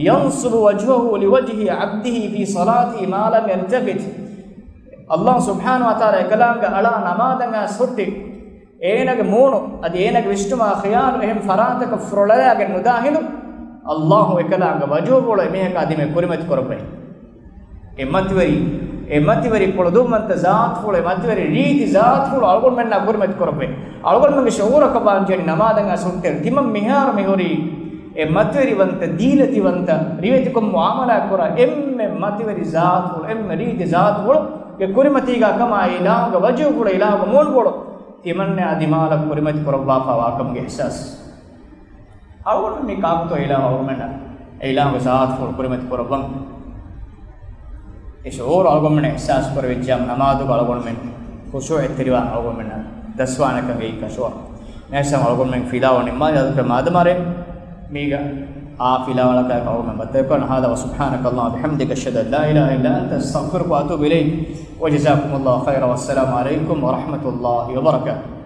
ينصب وجهه لوجه عبده في صلاته ما لم يلتفت. ﷲ ސުބްޙާނަހޫ ވަތަޢާލާ އެކަލާނގެ އަޅާ ނަމާދަށް އައިސް ހުއްޓި، އޭނަގެ މޫނު އަދި އޭނަގެ ވިސްނުމާ ޚިޔާލު އެހެން ފަރާތަކަށް ފުރޮޅަލާގެން ނުދާ ހިނދު، ﷲ އެކަލާނގެ ވަޖުހުފުޅު އެމީހަކާ ދިމައި ކުރިމަތި ކުރައްވައި. އެ މަތިވެރި، އެ މަތިވެރި ކުޅަދުންވަންތަ ޒާތުފުޅު، އެ މަތިވެރި ރީތި ޒާތުފުޅު އަޅުގަނޑުމެންނާ ކުރިމަތި ކުރައްވައި. އަޅުގަނޑުމެންގެ ޝުޢޫރަކަށް ވާންޖެހޭނީ ނަމާދަށް އައިސް ހުއްޓެން ތިމަން މިހާރު މިހުރީ އެ މަތިވެރިވަންތަ، ދީލަތިވަންތަ، ރިވެތިކޮށް މުޢާމަލާތް ކުރާ އެންމެ މަތިވެރި ޒާތުފުޅު، އެންމެ ރީތި ޒާތުފުޅު ގެ ކުރިމަތީގާ ކަމާ އެ އިލާހުގެ ވަޖުހުފުޅު، އިލާހުގެ މޫނުފުޅު ތިމަންނާ ދިމާލަށް ކުރިމަތި ކުރައްވާފާ ވާކަމުގެ އިޙްސާސް. އަޅުގަނޑު މި ކާކުތޯ އިލާހު އަޅުގަނޑަށް އެ އިލާހުގެ ޒާތުފުޅު ކުރިމަތި ކުރައްވަން. އެ ޝުޢޫރު އަޅުގަނޑުމެން އިޙްސާސް ކުރެވިއްޖާ ނަމާދުގަ އަޅުގަނޑުމެން ޚުޝޫޢަތްތެރިވާން އަޅުގަނޑުމެންނަށް ދަސްވާނެކަން އެއީ ކަށަވަރު. ނޭސަމް އަޅުގަނޑުމެން ފިލާވަޅު ނިންމާލި އަދަކަށް މާދަމާރޭ މީގަ އާ ފިލާވަޅަކާއެކު އަޅުގަނޑުމެން ބައްދަލުކޮށް ހާދާ ވަ ސުބްޙާނަކަ ﷲ ބިޙަމްދިކަ އަޝްހަދު އަން ލާ އިލާހަ އިއްލާ އަންތަ އަސްތަޣްފިރުކަ ވަ އަތޫބު އިލައިކަ. ވަޖަޒާކުމު ﷲ ޚައިރަން ވައްސަލާމު ޢަލައިކުމް ވަރަޙްމަތުﷲ ވަބަރަކާތުހު.